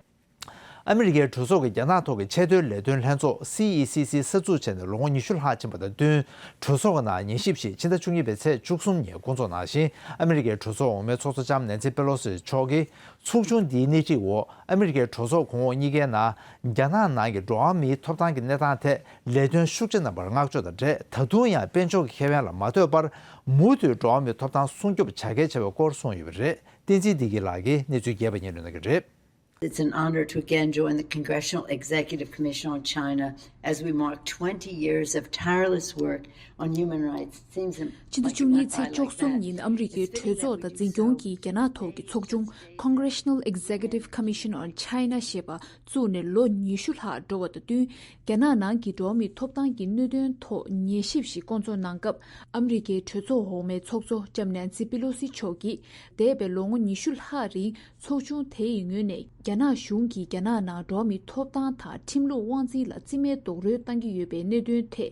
ཨ་མི་རི་ཀའི་གྲོས་ཚོགས་ཀྱི་རྒྱ་ནག་ཐོག་གི་ཆེས་མཐོའི་ལས་དོན་ལྷན་ཚོགས་སི་ཨི་སི་སི་གསར་འཛུགས་བྱས་ནས་ལོ་ངོ་ཉི་ཤུ་ལྷག་ཕྱིན་པ་དང་བསྟུན། གྲོས་ཚོགས་ཀྱི་ནང་ཉན་ཞིབ་ཞིག་ཕྱི་ཟླ་བཅུ་གཉིས་པའི་ཚེས་བཅུ་གསུམ་ཉིན་བསྐོང་ཚོགས་གནང་ཞིང་། ཨ་མི་རི་ཀའི་གྲོས་ཚོགས་འོག་མའི་ཚོགས་གཙོ་ལྕམ་ནན་སི་པེ་ལོ་སི་མཆོག་གིས། ཚོགས་ཆུང་འདིའི་སྣེ་ཁྲིད་འོག་ཨ་མི་རི་ཀའི་གྲོས་ཚོགས་གོང་འོག་གཉིས་ཀའི་ནང་། རྒྱ་ནག་ནང་གི་འགྲོ་བ་མིའི་ཐོབ་ཐང་གི་གནས་སྟངས་ཐད་ལས་དོན་ཤུགས་ཆེ་གནང་བར་བསྔགས་བརྗོད་དང་འབྲེལ། ད་དུང་ཡང་དཔལ་འབྱོར་གྱི་ཁེ་ཕན་ལ་མ་ལྟོས་པར། མུ་མཐུད་འགྲོ་བ་མིའི་ཐོབ་ཐང་སྲུང་སྐྱོབ་བྱ་གལ་ཆེ་བའི་སྐོར་གསུངས་ཡོད་པ་རེད། བསྟན་འཛིན་བདེ་སྐྱིད་ལགས་ཀྱིས་གནས་ཚུལ་རྒྱས་པ་སྙན་སྒྲོན་གནང་གི་རེད། It's an honor to again join the Congressional Executive Commission on China as we mark twenty years of tireless work on human rights. Seems ཕྱི་ཟླ་བཅུ་གཉིས་ཚེས་བཅུ་གསུམ་ཉིན་ཨ་མི་རི་ཀའི་གྲོས་ཚོགས་དང་འཛིན་སྐྱོང་གིས་རྒྱ་ནག་ཐོག་གི་ཚོགས་ཆུང་Congressional Executive Commission on China ཞེས་པ་བཙུགས་ནས་ལོ་ཉི་ཤུ་ལྷག་འགྲོ་བ་དང་བསྟུན། རྒྱ་ནག་ནང་གི་འགྲོ་བ་མིའི་ཐོབ་ཐང་གི་གནད་དོན་ཐོག་ཉན་ཞིབ་ཞིག་བསྐོང་ཚོགས་གནང་སྐབས། ཨ་མི་རི་ཀའི་གྲོས་ཚོགས་འོག་མའི་ཚོགས་གཙོ་ལྕམ་ནན་སི་པེ་ལོ་སི་མཆོག་གིས། འདས་པའི་ལོ་ངོ་ཉི་ཤུ་ལྷག་རིང་ཚོགས་ཆུང་དེ་ཡི་ངོས་ནས་རྒྱ་ནག་གཞུང་གིས་རྒྱ་ནག་ནང་འགྲོ་བ་མིའི་ཐོབ་ཐང་དང་ཁྲིམས་ལུགས་དབང་འཛིན་ལ་རྩིས་མེད་རྡོག་རོལ་བཏང་གི་ཡོད་པའི་གནད་དོན་ཐད།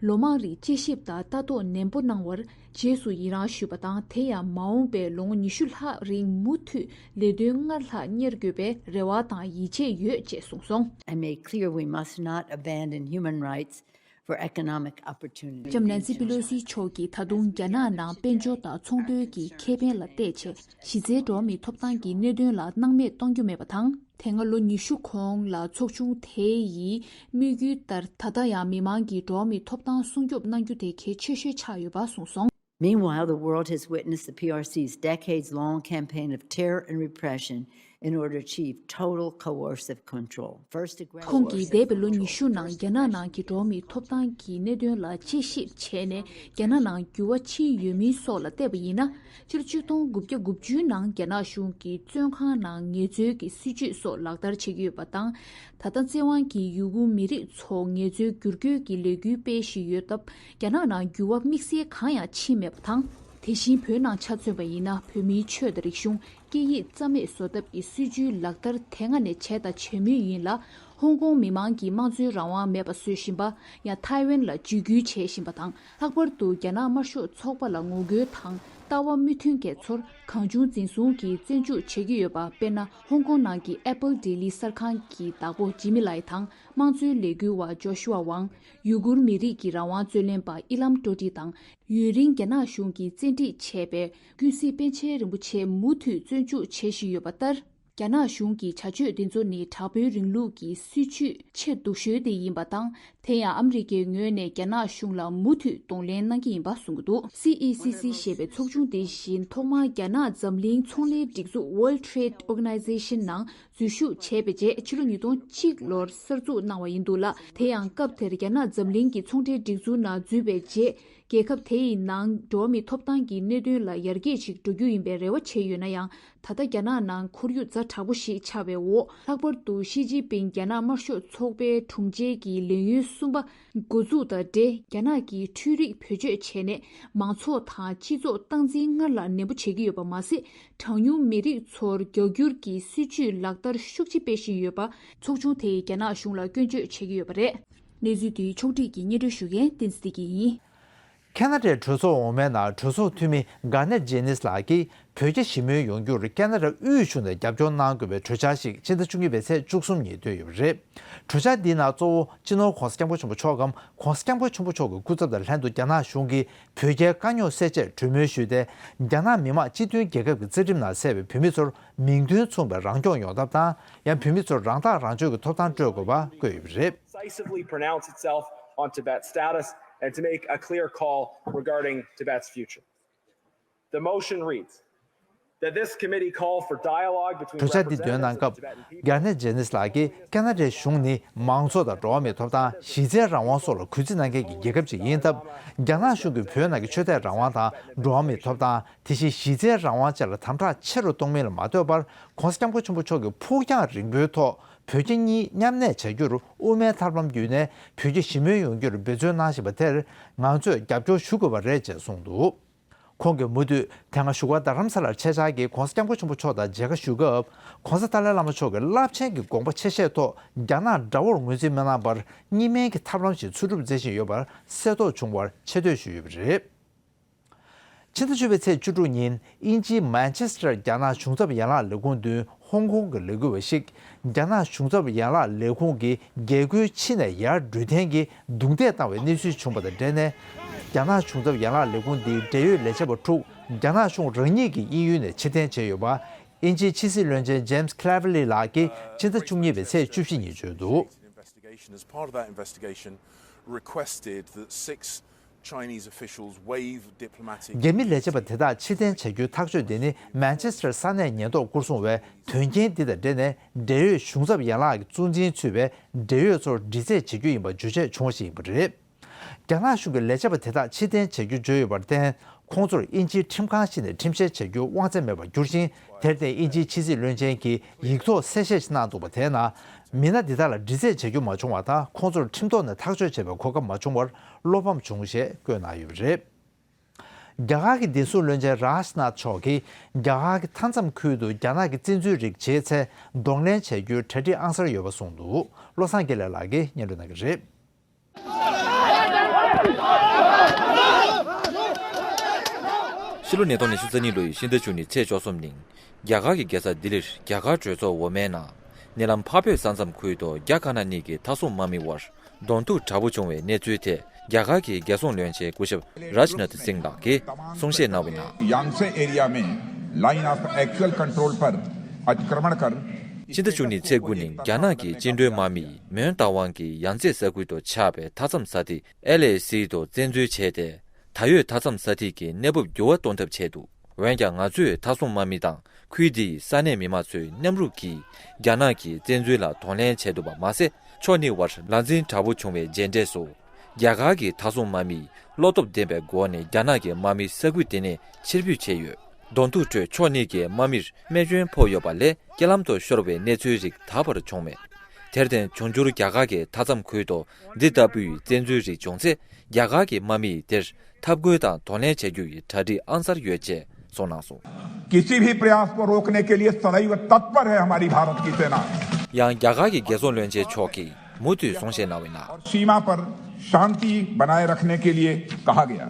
ལོ་མང་རིང་དཔྱད་ཞིབ་དང་ལྟ་རྟོག་ནན་པོ་གནང་བར་རྗེས་སུ་ཡི་རངས་ཞུས་པ་དང་། དེ་ཡང་མ་འོངས་པའི་ལོ་ངོ་ཉི་ཤུ་ལྷག་རིང་མུ་མཐུད་ལས་དོན་སྔར་ལྷག་གཉེར་དགོས་པའི་རེ་བ་དང་ཡིད་ཆེས་ཡོད་ཅེས་གསུངས་སོང་། I made clear we must not abandon human rights for economic opportunity. ལྕམ་ནན་སི་པེ་ལོ་སི་མཆོག་གིས་ད་དུང་རྒྱ་ནག་ནང་དཔལ་འབྱོར་དང་ཚོང་དོན་གྱི་ཁེ་ཕན་ལ་བལྟས་བྱས། གཞི་རྩའི་འགྲོ་བ་མིའི་ཐོབ་ཐང་གི་གནད་དོན་ལ་སྣང་མེད་གཏོང་རྒྱུ་མེད་པ་དང་། དེ་སྔ་ལོ་ཉི་ཤུ་གོང་ལ་ཚོགས་ཆུང་དེ་ཡིས་དམིགས་ཡུལ་ལྟར། ད་ལྟ་ཡང་མི་མང་གི་འགྲོ་བ་མིའི་ཐོབ་ཐང་སྲུང་སྐྱོབ་གནང་རྒྱུ་དེ་གལ་ཆེ་ཤོས་ཆགས་ཡོད་པ་གསུངས་སོང་། Meanwhile, the world has witnessed the P R C's decades-long campaign of terror and repression in order to achieve total coercive control. First aggressive ཁོང་གིས་འདས་པའི་ལོ་ཉི་ཤུ་ནང་རྒྱ་ནག་ནང་གི་འགྲོ་བ་མིའི་ཐོབ་ཐང་གི་གནད་དོན་ལ་དཔྱད་ཞིབ་བྱས་ནས། རྒྱ་ནག་ནང་འགྱུར་བ་ཕྱིན་ཡོད་མིན་སོགས་ལ་བལྟས་པ་ཡིན་ན། ཕྱི་ལོ་ཆིག་སྟོང་དགུ་བརྒྱ་དགུ་བཅུ་ནང་རྒྱ་ནག་གཞུང་གིས་བཙོན་ཁང་ནང་ངལ་རྩོལ་གྱི་སྲིད་བྱུས་སོགས་ལག་བསྟར་བྱེད་ཀྱི་ཡོད་པ་དང་། ད་ལྟ་བཙན་དབང་གིས་ཡུ་གུར་མི་རིགས་ཚོ་ངལ་རྩོལ་བསྒྱུར་བཀོད་ཀྱི་ལས་འགུལ་སྤེལ་བཞིན་ཡོད་སྟབས། རྒྱ་ནག་ནང་འགྱུར་བ་དམིགས་བསལ་གང་ཡང་ཕྱིན་མེད་པ་དང་། དེ་བཞིན་བོད་ནང་ཆ་མཚོན་པ་ཡིན་ན། བོད་མིའི་ཆོས་དང་རིག་གཞུང་། སྐད་ཡིག་རྩ་མེད་བཟོ་ཐབས་ཀྱི་སྲིད་བྱུས་ལག་བསྟར་དེ་སྔ་ནས་བྱས་དང་བྱེད་མུས་ཡིན་ལ། ཧོང་ཀོང་མི་མང་གི་དམངས་གཙོའི་རང་དབང་མེད་པ་བཟོ་བཞིན་པ། ཡང་ཐའེ་ཝན་ལ་འཇིགས་སྐུལ་བྱེད་བཞིན་པ་དང་། ལྷག་པར་དུ་རྒྱ་ནག་དམར་ཤོག་ཚོགས་པ་ལ་ངོ་རྒོལ་དང་ལྟ་བ་མི་མཐུན་མཁན་ཚོར་གང་བྱུང་འཛིན་བཟུང་གིས་བཙོན་འཇུག་བྱེད་ཀྱི་ཡོད་པ། དཔེར་ན། ཧོང་ཀོང་ནང་གི་ཨེ་པལ་ལྡི་ལི་གསར་ཁང་གི་བདག་པོ་ཇི་མི་ལའེ་དང་། དམངས་གཙོའི་ལས་འགུལ་བ་ཇོ་ཤུ་ཝ་ཝང་། ཡུ་གུར་མི་རིགས་ཀྱི་རང་དབང་རྩོད་ལེན་པ་ཨི་ལམ་ཀྲོ་ཏི་དང་། ཡུན་རིང་རྒྱ་ནག་གཞུང་གིས་བཙན་ཁྲིད་བྱས་པའི་ཀུན་གཟིགས་པཎ་ཆེན་རིན་པོ་ཆེ་མུ་མཐུད་བཙོན་འཇུག་བྱེད་བཞིན་ཡོད་པ་ལྟར། རྒྱ་ནག་གཞུང་གི་བྱ་སྤྱོད་འདི་ཚོ་ནི་དྲག་པོའི་རིང་ལུགས་ཀྱི་སྲིད་བྱུས་ཆེས་སྡུག་ཤོས་དེ་ཡིན་པ་དང་། དེ་ཡང་ཨ་མི་རི་ཀའི་ངོས་ནས་རྒྱ་ནག་གཞུང་ལ་མུ་མཐུད་གདོང་ལེན་གནང་གི་ཡིན་པ་གསུངས་ཀྱི་འདུག་སི་ཨི་སི་སི་ཞེས་པའི་ཚོགས་ཆུང་དེ་བཞིན་ཐོག་མར་རྒྱ་ནག་འཛམ་གླིང་ཚོང་ལས་སྒྲིག་འཛུགས་World Trade Organization ནང་འཛུལ་ཞུགས་བྱས་པའི་རྗེས། ཕྱི་ལོ་ཉིས་སྟོང་གཅིག་ལོར་གསར་འཛུགས་གནང་བ་ཡིན་འདུག་ལ། དེ་ཡང་སྐབས་དེར་རྒྱ་ནག་འཛམ་གླིང་གི་ཚོང་འབྲེལ་སྒྲིག་འཛུགས་ནང་འཛུལ་བའི་རྗེས། རྒྱལ་ཁབ་དེ་ཡི་ནང་འགྲོ་བ་མིའི་ཐོབ་ཐང་གི་གནད་དོན་ལ་ཡར་རྒྱས་ཤིག་འགྲོ་རྒྱུ་ཡིན་པའི་རེ་བ་བྱས་ཡོད་ན་ཡང་། ད་ལྟ་རྒྱ་ནག་ནང་ཁོར་ཡུག་ཛ་དྲག་པོ་ཞིག་ཆགས་པའི་འོག་ལྷག་པར་དུ་ཞི་ཅིན་ཕིང་རྒྱ་ནག་དམར་ཤོག་ཚོགས་པའི་དྲུང་ཆེ་གི་ལས་ཡུན་གསུམ་པ་འགོ་འཛུགས་དང་འབྲེལ། རྒྱ་ནག་གི་འཕྲུལ་རིག་བེད་སྤྱོད་བྱས་ནས་མང་ཚོགས་དང་སྤྱི་ཚོགས་སྟངས་འཛིན་སྔར་ལས་ནན་པོ་བྱེད་ཀྱི་ཡོད་པ་མ་ཟད། གྲངས་ཉུང་མི་རིགས་ཚོར་རྒྱ་སྒྱུར་གྱི་སྲིད་བྱུས་ལག་བསྟར་ཤུགས་ཆེ་སྤེལ་བཞིན་ཡོད་པ། ཚོགས་ཆུང་དེས་རྒྱ་ནག་གཞུང་ལ་སྐྱོན་བརྗོད་བྱེད་ཀྱི་ཡོད་པ་རེད། གནས་ཚུལ་དེའི་ཕྱོགས་བསྒྲིགས་ཀྱིས་སྙན་སྒྲོན་ཞུ་མཁན་བསྟན་འཛིན་བདེ་སྐྱིད་ཡིན། ཁེ་ན་ཌའི་གྲོས་ཚོགས་འོག་མའི་ནང་གྲོས་ཚོགས་འཐུས་མི་གྷ་ནེད་ཇེ་ནིས་ལགས་ཀྱིས་བོད་རྒྱ་ཞི་མོལ་ཡོང་རྒྱུར་ཁེ་ན་ཌ་དབུས་གཞུང་ནས་རྒྱབ་སྐྱོར་གནང་དགོས་པའི་གྲོས་འཆར་ཞིག་ཕྱི་ཟླ་བཅུ་གཉིས་པའི་ཚེས་བཅུ་གསུམ་ཉིན་བཏོན་ཡོད་པ་རེད། གྲོས་འཆར་འདིའི་ནང་གཙོ་བོ་སྤྱི་ནོར་༧གོང་ས་༧སྐྱབས་མགོན་ཆེན་པོ་མཆོག་གམ་༧གོང་ས་༧སྐྱབས་མགོན་ཆེན་པོ་མཆོག་གི་སྐུ་ཚབ་དང་ལྷན་དུ་རྒྱ་ནག་གཞུང་གིས་བོད་རྒྱའི་དཀའ་རྙོག་སེལ་ཆེད་གྲོས་མོལ་ཞུས་ཏེ། རྒྱ་ནག་མི་དམངས་སྤྱི་མཐུན་རྒྱལ་ཁབ་ཀྱི་རྩ་ཁྲིམས་ནང་གསལ་བའི་བོད་མི་ཚོར་མིང་དོན་མཚུངས་པའི་རང་སྐྱོང་ཡོང་ཐབས་དང་། ཡང་བོད་མི་ཚོར་རང་ཐག་རང་གཅོད་ཀྱི་ཐོབ་ཐང་སྤྲོད་དགོས་པ་བཀོད་ཡོད་པ་རེད། decisively pronounce itself on Tibet's status and to make a clear call regarding Tibet's future. The motion reads that this committee call for dialogue between གྲོས་འཆར་འདི་འདོན་གནང་སྐབས། གྷ་ནེ་ཇེ་ནིས་ལགས་ཀྱིས་ཁེ་ན་ཌའི་གཞུང་ནི་མང་གཙོ་དང་འགྲོ་བ་མིའི་ཐོབ་ཐང་། གཞི་རྩའི་རང་དབང་སོགས་ལ་གུས་བརྩི་གནང་མཁན་གྱི་རྒྱལ་ཁབ་ཅིག་ཡིན་སྟབས། རྒྱ་ནག་གཞུང་གིས་བོད་ནང་གི་ཆོས་དད་རང་དབང་དང་འགྲོ་བ་མིའི་ཐོབ་ཐང་། དེ་བཞིན་གཞི་རྩའི་རང་དབང་བཅས་ལ་དམ་དྲག་ཆེ་རུ་གཏོང་མིན་ལ་མ་ལྟོས་པར། ༸གོང་ས་༸སྐྱབས་མགོན་ཆེན་པོ་མཆོག་གིས་ཕུགས་རྒྱང་རིང་པོའི་ཐོག་བོད་རྒྱ་གཉིས་མཉམ་གནས་བྱ་རྒྱུར་དབུ་མའི་ཐབས་ལམ་བརྒྱུད་ནས་བོད་རྒྱ་ཞི་མོལ་ཡོང་རྒྱུར་འབད་བརྩོན་གནང་བཞིན་པ་དེར་ང་ཚོས་རྒྱབ་སྐྱོར་ཞུ་དགོས་པ་རེད་ཅེས་གསུངས་འདུག་ཁོང་གིས་མུ་མཐུད་དེ་སྔ་བཞུགས་སྒར་རྡ་རམ་ས་ལར་ཆེད་བཅར་གྱིས་༸གོང་ས་༸སྐྱབས་མགོན་ཆེན་པོ་མཆོག་དང་མཇལ་ཁ་ཞུ་སྐབས། ༸གོང་ས་ཏཱ་ལའི་བླ་མ་མཆོག་གིས་རླབས་ཆེན་གྱི་དགོངས་པ་ཆེ་བཞེས་ཐོག་རྒྱ་ནག་དགྲ་བོར་ངོས་འཛིན་མི་གནང་བར་གཉིས་སྨན་གྱི་ཐབས་ལམ་ཞིག་འཚོལ་སྒྲུབ་མཛད་བཞིན་ཡོད་པར་གསལ་རྟོགས་བྱུང་བར་ཆེ་བསྟོད་ཞུས་ཡོད་པ་རེད། ཕྱི་ཟླ་བཅུ་པའི་ཚེས་བཅུ་དྲུག་ཉིན་དབྱིན་ཇིའི་མན་ཆེ་སི་ཊར་རྒྱ་ནག་གཞུང་ཚབ་ཡན་ལག་ལས་ཁུངས་མདུན་ཧོང་ཀོང་གི་ལས་འགུལ་བ་ཞིག་རྒྱ་ནག་གཞུང་ཚབ་ཡན་ལག་ལས་ཁུངས་ཀྱི་རྒྱལ་སྒོའི་ཕྱི་ནས་ཡར་འགྲུལ་ཐེངས་ཀྱིས་རྡུང་རྡེག་བཏང་བའི་གནས་ཚུལ་བྱུང་བ་དང་འབྲེལ་ནས། རྒྱ་ནག་གཞུང་ཚབ་ཡན་ལག་ལས་ཁུངས་འདིའི་འབྲེལ་ཡོད་ལས་བྱེད་པ་དྲུག་རྒྱ་ནག་གཞུང་རང་ཉིད་ཀྱིས་དབྱིན་ཡུལ་ནས་ཕྱིར་འཐེན་བྱས་ཡོད་པ། དབྱིན་ཇིའི་ཕྱི་སྲིད་བློན་ཆེན་ཇེམ་སི་ཁི་ལེ་ཝ་ལི་ལགས་ཀྱིས་ཕྱི་ཟླ་བཅུ་གཉིས་པའི་ཚེས་བཅུ་བཞི་ཉིན་བརྗོད་འདུག Investigation, as part of that investigation, requested that six Chinese officials waive diplomatic རྒྱ་མི་ལས་བྱེད་པ་དེ་དག་ཕྱིར་འཐེན་བྱ་རྒྱུའི་ཐག་གཅོད་དེ་ནི་མན་ཆེ་སི་ཊར་ས་གནས་ཉེན་རྟོག་སྐོར་སྲུང་བས་དོན་རྐྱེན་འདི་དང་འབྲེལ་ནས་འབྲེལ་ཡོད་གཞུང་ཚབ་ཡན་ལག་གི་གཙོ་འཛིན་ཚུད་པའི་འབྲེལ་ཡོད་ཚོར་དྲི་རྩད་བྱེད་རྒྱུ་ཡིན་པ་བརྗོད་བྱས་བྱུང་བ་ཞིག་ཡིན་པ་རེད། རྒྱ་ནག་གཞུང་གི་ལས་བྱེད་པ་དེ་དག་ཕྱིར་འཐེན་བྱ་རྒྱུ་བརྗོད་ཡོད་པར་བརྟེན། ཁོང་ཚོར་དབྱིན་ཇིའི་ཁྲིམས་ཁང་ཞིག་ནས་ཁྲིམས་བཤེར་བྱ་རྒྱུའི་དབང་ཆ་མེད་པར་གྱུར་ཞིང་། དེར་བརྟེན་དབྱིན་ཇིའི་ཕྱི་སྲིད་བློན་ཆེན་གྱིས་ཡིག་ཐོག་གསལ་བཤད་ཞིག་གནང་འདུག་པ་དེའི་ནང་། མི་སྣ་འདི་དག་ལ་འདྲི་རྩད་བྱ་རྒྱུ་མ་བྱུང་བ་དང་། ཁོང་ཚོར་ཁྲིམས་ཐོག་ནས་ཐག་གཅོད་བྱེད་པའི་གོ་སྐབས་མ་བྱུང་བར་བློ་ཕམ་བྱུང་ཞེས་བཀོད་གནང་ཡོད་པ་རེད། རྒྱ་གར་གྱི་བདེ་སྲུང་བློན་ཆེན་རཱཇ་ནཱཐ་མཆོག་གིས་རྒྱ་གར་གྱི་མཐའ་མཚམས་ཁུལ་དུ་རྒྱ་ནག་གི་བཙན་འཛུལ་རིགས་བྱས་ཚེ་གདོང་ལེན་བྱ་རྒྱུའི་གྲ་སྒྲིག་ཨང་གསར་ཡོད་པ་གསུངས་འདུག་བློ་བཟང་དགེ་ལེགས་ལགས་ཀྱིས་སྙན་སྒྲོན་གནང་གི་རེད། ཕྱི་ལོ་ཉིས་སྟོང་ཉི་ཤུ་རྩ་གཉིས་ལོ་ཡི་ཕྱི་ཟླ་བཅུ་གཉིས་ཚེས་བཅུ་གསུམ་ཉིན། རྒྱ་གར་གྱི་རྒྱལ་ས་ལྡི་ལིར་རྒྱ་གར་གྲོས་ཚོགས་འོག་མའི་ནང་། ནེ་ལམ་འཕགས་བོད་ས་མཚམས་ཁུལ་དུ་རྒྱ་དཀར་ནག་གཉིས་ཀྱི་མཐའ་སྲུང་དམག་མི་དབར་གདོང་ཐུག་དྲག་པོ་བྱུང་བའི་གནས་ཚུལ་ཐད། རྒྱ་གར་གྱི་རྒྱལ་སྲུང་བློན་ཆེན་སྐུ་ཞབས་རཱཇ་ནཱཐ་སིང་ལགས་ཀྱིས་གསུང་བཤད་གནང་བའི་ནང་། Yangtse area mein line of actual control par atikraman kar ཕྱི་ཟླ་བཅུ་གཉིས་ཚེས་དགུ་ཉིན་རྒྱ་ནག་གི་བཅིངས་འགྲོལ་དམག་མིས་མོན་རྟ་དབང་གི་ཡང་རྩེ་ས་ཁུལ་དུ་ཆགས་པའི་མཐའ་མཚམས་ས་ཐིག་ཨེལ་ཨེ་སི་དུ་བཙན་འཛུལ་བྱས་ཏེ། ད་ཡོད་མཐའ་མཚམས་ས་ཐིག་གི་གནས་བབ་འགྱུར་བ་གཏོང་ཐབས་བྱས་འདུག་འོན་ཀྱང་ང་ཚོས་མཐའ་སྲུང་དམག་མི་དང་ཁུལ་འདིའི་ས་གནས་མི་མང་ཚོའི་མཉམ་རུབ་ཀྱིས་རྒྱ་ནག་གི་བཙན་འཛུལ་ལ་གདོང་ལེན་བྱས་འདུག་པ་མ་ཟད། ཕྱོགས་གཉིས་དབར་ལག་འཛིང་དྲག་པོ་བྱུང་བའི་རྗེས་འབྲས་སུ། རྒྱ་གར་གྱི་མཐའ་སྲུང་དམག་མིས་བློ་སྟོབས་ལྡན་པའི་སྒོ་ནས་རྒྱ་ནག་གི་དམག་མི་ས་ཁུལ་དེ་ནས་ཕྱིར་འབུད་བྱས་ཡོད། གདོང་ཐུག་ཁྲོད་ཕྱོགས་གཉིས་ཀྱི་དམག་མིར་རྨས་སྐྱོན་ཕོག་ཡོད་པ་ལས་རྐྱེན་ལམ་དུ་ཤོར་བའི་གནས་ཚུལ་རིགས་ད་བར་བྱུང་མེད། དེར་བརྟེན་འབྱུང་འགྱུར་རྒྱ་གར་གྱི་མཐའ་མཚམས་ཁུལ་དུ་འདི་ལྟ་བུའི་བཙན་འཛུལ་རིགས་བྱུང་ཚེ། རྒྱ་གར་གྱི་དམག་མིས་དེར་འཐབ་རྒོལ་དང་གདོང་ལེན་བྱ་རྒྱུ་ཡི་གྲ་སྒྲིག་ཨང་གསར་ཡོད་ཅེས་གསུངས་གནང་སོང་། किसी भी प्रयास को रोकने के लिए सदैव तत्पर है हमारी भारत की सेना। ཡང་རྒྱ་གར་གྱི་རྒྱལ་སྲུང་བློན་ཆེན་མཆོག་གིས་མུ་མཐུད་གསུང་བཤད་གནང་བའི་ནང་། और सीमा पर शांति बनाए रखने के लिए कहा गया।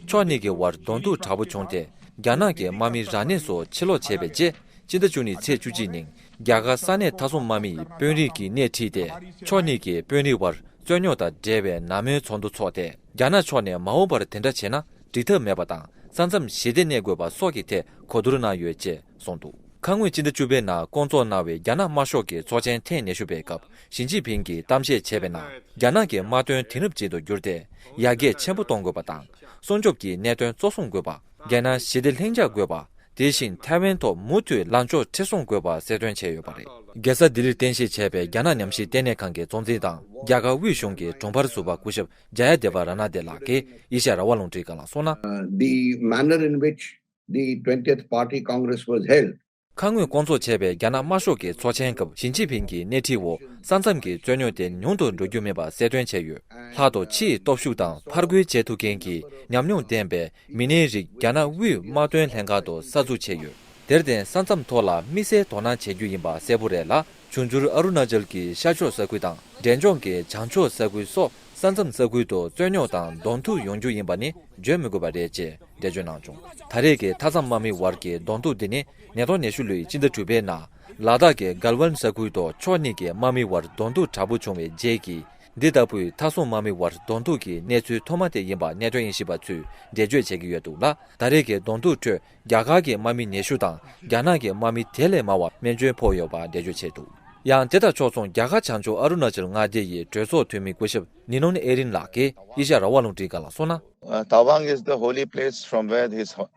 ཕྱོགས་གཉིས་ཀྱི་དབར་གདོང་ཐུག་དྲག་པོ་བྱུང་སྟེ། རྒྱ་ནག་གི་དམག་མི་རང་ཉིད་སོགས་ཕྱིར་ལོག་བྱས་པའི་རྗེས། སྤྱི་ཟླ་བཅུ་གཉིས་ཚེས་བཅུ་གཅིག་ཉིན་རྒྱ་གར་ས་གནས་མཐའ་སྲུང་དམག་མི་ཡི་དཔོན་རིགས་ཀྱིས་སྣེ་ཁྲིད་དེ། ཕྱོགས་གཉིས་ཀྱི་དཔོན་རིགས་དབར་རྩོད་རྙོག་དང་འབྲེལ་བའི་ནང་མོལ་ཚོགས་འདུ་འཚོགས་ཏེ། རྒྱ་ནག་ཕྱོགས་ནས་མ་འོངས་པར་དེ་འདྲ་བྱས་ན་འགྲིག་ཐབས་མེད་པ་དང་། ས་མཚམས་ཞི་བདེ་གནས་དགོས་པ་སོགས་ཀྱི་ཐད་གོ་བསྡུར་གནང་ཡོད་ཅེས་གསུངས་འདུག་ཁ་སྔོན་སྤྱི་ཟླ་བཅུ་པའི་ནང་བསྐོང་ཚོགས་གནང་བའི་རྒྱ་ནག་དམར་ཤོག་གི་ཚོགས་ཆེན་ཐེངས་ཉི་ཤུ་པའི་སྐབས། ཞི་ཅིན་ཕིང་གིས་གཏམ་བཤད་བྱས་པའི་ནང་། རྒྱ་ནག་གི་དམག་དོན་དེང་རབས་ཅན་དུ་བསྒྱུར་ཏེ། ཡར་རྒྱས་ཆེན་པོ་གཏོང་དགོས་པ་དང་། སྲུང་སྐྱོབ་ཀྱི་གནད་དོན་གཙོ་བཟུང་དགོས་པ། རྒྱལ་ནང་ཞི་བདེ་ལྷིང་འཇགས་དགོས་པ། དེ་བཞིན་ཐའེ་ཝན་ཐོག་མུ་མཐུད་ལངས་ཕྱོགས་མཁྲེགས་བཟུང་དགོས་པ་གསལ་སྟོན་བྱས་ཡོད་པ་རེད། རྒྱལ་ས་ལྡི་ལིར་རྟེན་གཞི་བྱས་པའི་རྒྱ་ནག་ཉམས་ཞིབ་ལྟེ་གནས་ཁང་གི་གཙོ་འཛིན་དང་། རྒྱ་གར་དབུས་གཞུང་གི་དྲུང་འཕར་ཟུར་པ་སྐུ་ཞབས་ཇ་ཡ་དེ་བ་ར་ན་དེ་ལགས་ཀྱིས་ཨེ་ཤ་ཡ་རང་དབང་རླུང་འཕྲིན་ཁང་ལ་གསུངས་ན། Uh, the manner in which the twentieth Party Congress was held ཁ་སྔོན་བསྐོང་ཚོགས་བྱས་པའི་རྒྱ་ནག་དམར་ཤོག་གི་ཚོགས་ཆེན་སྐབས་ཞི་ཅིན་ཕིང་གི་སྣེ་ཁྲིད་འོག་ས་མཚམས་ཀྱི་རྩོད་རྙོག་དེ་ཉུང་དུ་འགྲོ་རྒྱུ་མིན་པ་གསལ་སྟོན་བྱས་ཡོད། ལྷག་ཏུ་ཕྱིའི་སྟོབས་ཤུགས་དང་ཕར་རྒོལ་བྱེད་ཐུབ་མཁན་གྱི་ཉམས་མྱོང་ལྡན་པའི་མི་སྣའི་རིགས་རྒྱ་ནག་དབུས་དམག་དོན་ལྷན་ཁང་དུ་གསར་འཛུགས་བྱས་ཡོད། དེར་བརྟེན་ས་མཚམས་ཐོག་ལ་དམིགས་བསལ་དོ་སྣང་བྱེད་རྒྱུ་ཡིན་པ་གསལ་པོ་རེད་ལ། འབྱུང་འགྱུར་ཨ་རུ་ན་ཅལ་གྱི་ཤར་ཕྱོགས་ས་ཁུལ་དང་འབྲས་ལྗོངས་ཀྱི་བྱང་ཕྱོགས་ས་ཁུལ་སོགས་ས་མཚམས་ས་ཁུལ་དུ་རྩོད་རྙོག་དང་གདོང་ཐུག་ཡོང་རྒྱུ་ཡིན་པ་ནི་བརྗོད་མི་དགོས་པ་རེད་ཅེས་འགྲེལ་བརྗོད་གནང་བྱུང་། ད་རེས་ཀྱི་མཐའ་མཚམས་དམག་མི་བར་གྱི་གདོང་ཐུག་འདི་ནི་ཉིས་སྟོང་ཉི་ཤུ་ལོའི་སྤྱི་ཟླ་དྲུག་པའི་ནང་ལ་དྭགས་ཀྱི་གལ་ཝན་ས་ཁུལ་དུ་ཕྱོགས་གཉིས་ཀྱི་དམག་མི་བར་གདོང་ཐུག་དྲག་པོ་བྱུང་བའི་རྗེས་ཀྱི་འདི་ལྟ་བུའི་མཐའ་སྲུང་དམག་མི་བར་གདོང་ཐུག་གི་གནས་ཚུལ་ཐོག་མ་དེ་ཡིན་པ་གནད་དོན་དབྱེ་ཞིབ་པ་ཚོས་འགྲེལ་བརྗོད་བྱེད་ཀྱི་ཡོད་འདུག་ལ། ད་རེས་ཀྱི་གདོང་ཐུག་ཁྲོད་རྒྱ་གར་གྱི་དམག་མི་ཉི་ཤུ་དང་རྒྱ་ནག་གི་དམག་མི་དེ་ལས་མང་བ་རྨས་སྐྱོན་ཕོག་ཡོད་པ་འགྲེལ་བརྗོད་བྱས་འདུག་ཡང་དེ་དང་ཕྱོགས་མཚུངས་རྒྱ་གར་བྱང་ཕྱོགས་ཨ་རུ་ན་ཅལ་མངའ་སྡེ་ཡི་གྲོས་ཚོགས་འཐུས་མི་སྐུ་ཞབས་ནི་ནོན་ཨེ་རིན་ལགས་ཀྱིས་ཨེ་ཤ་ཡ་རང་དབང་རླུང་འཕྲིན་ཁང་ལ་གསུངས་ན། Uh, Tawang is the holy place from where His, Ho-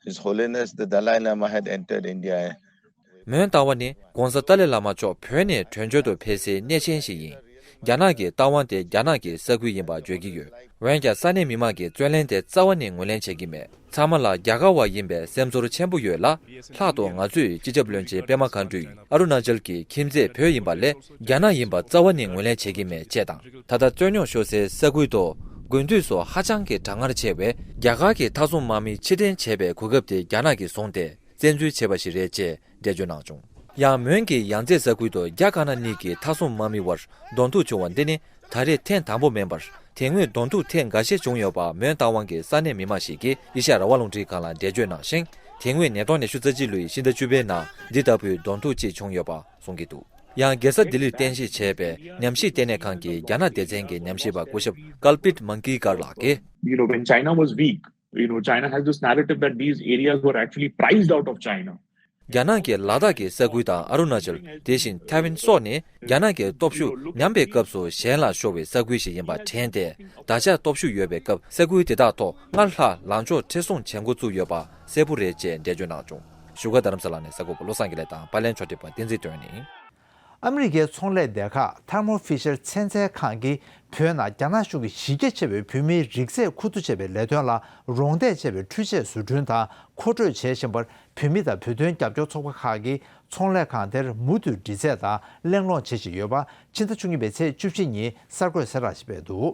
His Holiness the Dalai Lama had entered India. མོན་རྟ་དབང་ནི་༸གོང་ས་ཏཱ་ལའི་བླ་མ་མཆོག་བོད་ནས་བྲོས་བྱོལ་དུ་ཕེབས་སའི་གནས་ཆེན་ཞིག་ཡིན། རྒྱ་ནག་གིས་རྟ་དབང་དེ་རྒྱ་ནག་གི་ས་ཁུལ་ཡིན་པ་བརྗོད་ཀྱི་ཡོད། འོན་ཀྱང་ས་གནས་མི་མང་གིས་རྩོད་གླེང་དེ་རྩ་བ་ནས་ངོས་ལེན་བྱེད་ཀྱི་མེད། ཚང་མ་ལ་རྒྱ་གར་བ་ཡིན་པའི་སེམས་ཚོར་ཆེན་པོ་ཡོད་ལ། ལྷག་ཏུ་ང་ཚོས་སྤྱི་ཁྱབ་བློན་ཆེན་པད་མ་མཁའ་འགྲོས་ཨ་རུ་ན་ཅལ་གྱི་ཁྱིམ་མཚེས་བོད་ཡིན་པ་ལས་རྒྱ་ནག་ཡིན་པ་རྩ་བ་ནས་ངོས་ལེན་བྱེད་ཀྱི་མེད་ཅེས་དང་། ད་ལྟ་རྩོད་རྙོག་ཤོར་སའི་ས་ཁུལ་དུ་དགུན་དུས་སུ་ཧ་ཅང་གི་གྲང་ངར་ཆེ་བས། རྒྱ་གར་གྱི་མཐའ་སྲུང་དམག་མི་ཕྱིར་འཐེན་བྱས་པའི་གོ་སྐབས་དེ་རྒྱ་ནག་གིས་བཟུང་སྟེ་བཙན་འཛུལ་བྱས་པ་ཞིག་རེད་ཅེས་འགྲེལ་བརྗོད་གནང་བྱུང་། ཡང་མོན་གྱི་ཡང་རྩེ་ས་ཁུལ་དུ་རྒྱ་དཀར་ནག་གཉིས་ཀྱི་མཐའ་སྲུང་དམག་མི་བར་གདོང་ཐུག་བྱུང་བ་འདི་ནི་ད་རེས་ཐེངས་དང་པོ་མིན་པར། དེ་སྔོན་གདོང་ཐུག་ཐེངས་འགའ་ཤས་བྱུང་ཡོད་པ་མོན་རྟ་དབང་གི་ས་གནས་མི་མང་ཞིག་གིས་ཨེ་ཤ་ཡ་རང་དབང་རླུང་འཕྲིན་ཁང་ལ་འགྲེལ་བརྗོད་གནང་ཞིང་། དེ་སྔོན་ཉིས་སྟོང་ཉི་ཤུ་རྩ་གཅིག་ལོའི་ཕྱི་ཟླ་བཅུ་པའི་ནང་འདི་ལྟ་བུའི་གདོང་ཐུག་ཅིག་བྱུང་ཡོད་པ་གསུང་གི་འདུག་ཡང་རྒྱལ་ས་ལྡི་ལིར་རྟེན་གཞི་བྱས་པའི་ཉམས་ཞིབ་ལྟེ་གནས་ཁང་གི་རྒྱ་ནག་སྡེ་ཚན་གྱི་ཉམས་ཞིབ་པ་སྐུ་ཞབས་ཀལ་པིད་མང་ཀི་ཀར་ལགས་ཀྱིས། You know, when China was weak, you know, China has this narrative that these areas were actually prized out of China. རྒྱ་ནག་གིས་ལ་དྭགས་ཀྱི་ས་ཁུལ་དང་ཨ་རུ་ན་ཅལ། དེ་བཞིན་ཐའེ་ཝན་སོགས་ནི་རྒྱ་ནག་གི་སྟོབས་ཤུགས་ཉམས་པའི་སྐབས་སུ་ཞན་ལ་ཤོར་བའི་ས་ཁུལ་ཞིག་ཡིན་པ་དྲན་ཏེ། ད་ཆ་སྟོབས་ཤུགས་ཡོད་པའི་སྐབས་ས་ཁུལ་དེ་དག་ཐོག་སྔར་ལྷག་ལངས་ཕྱོགས་མཁྲེགས་བཟུང་བྱེད་འགོ་བཙུགས་ཡོད་པ་གསལ་པོ་རེད་ཅེས་འགྲེལ་བརྗོད་གནང་བྱུང་། བཞུགས་སྒར་རྡ་རམ་ས་ལ་ནས་གསར་འགོད་པ་བློ་བཟང་དགེ་ལེགས་དང་པར་ལེན་ཕྱོགས་སྒྲིག་པ་བསྟན་འཛིན་དོན་ནི། ཨ་མི་རི་ཀའི་ཚོང་ལས་སྡེ་ཁག་Thermo Fisher ཚན་རྩལ་ཁང་གིས་བོད་ནང་རྒྱ་ནག་གཞུང་གིས་གཞི་རྒྱ་ཆེ་བའི་བོད་མིའི་རིག་རྩལ་ཁུ་བསྡུ་བྱས་པའི་ལས་དོན་ལ་རོགས་འདེགས་བྱས་པའི་འཕྲུལ་ཆས་བཟོ་སྐྲུན་དང་མཁོ་སྤྲོད་བྱེད་བཞིན་པར། བོད་མི་དང་བོད་དོན་རྒྱབ་སྐྱོར་ཚོགས་པ་ཁག་གིས་ཚོང་ལས་ཁང་དེར་མུ་མཐུད་འདྲི་རྩད་དང་གླེང་སློང་བྱེད་བཞིན་ཡོད་པ། ཕྱི་ཟླ་བཅུ་གཉིས་པའི་ཚེས་བཅུ་བཞི་ཉིན་གསར་འགོད་གསལ་བསྒྲགས་ཤིག་སྤེལ་འདུག་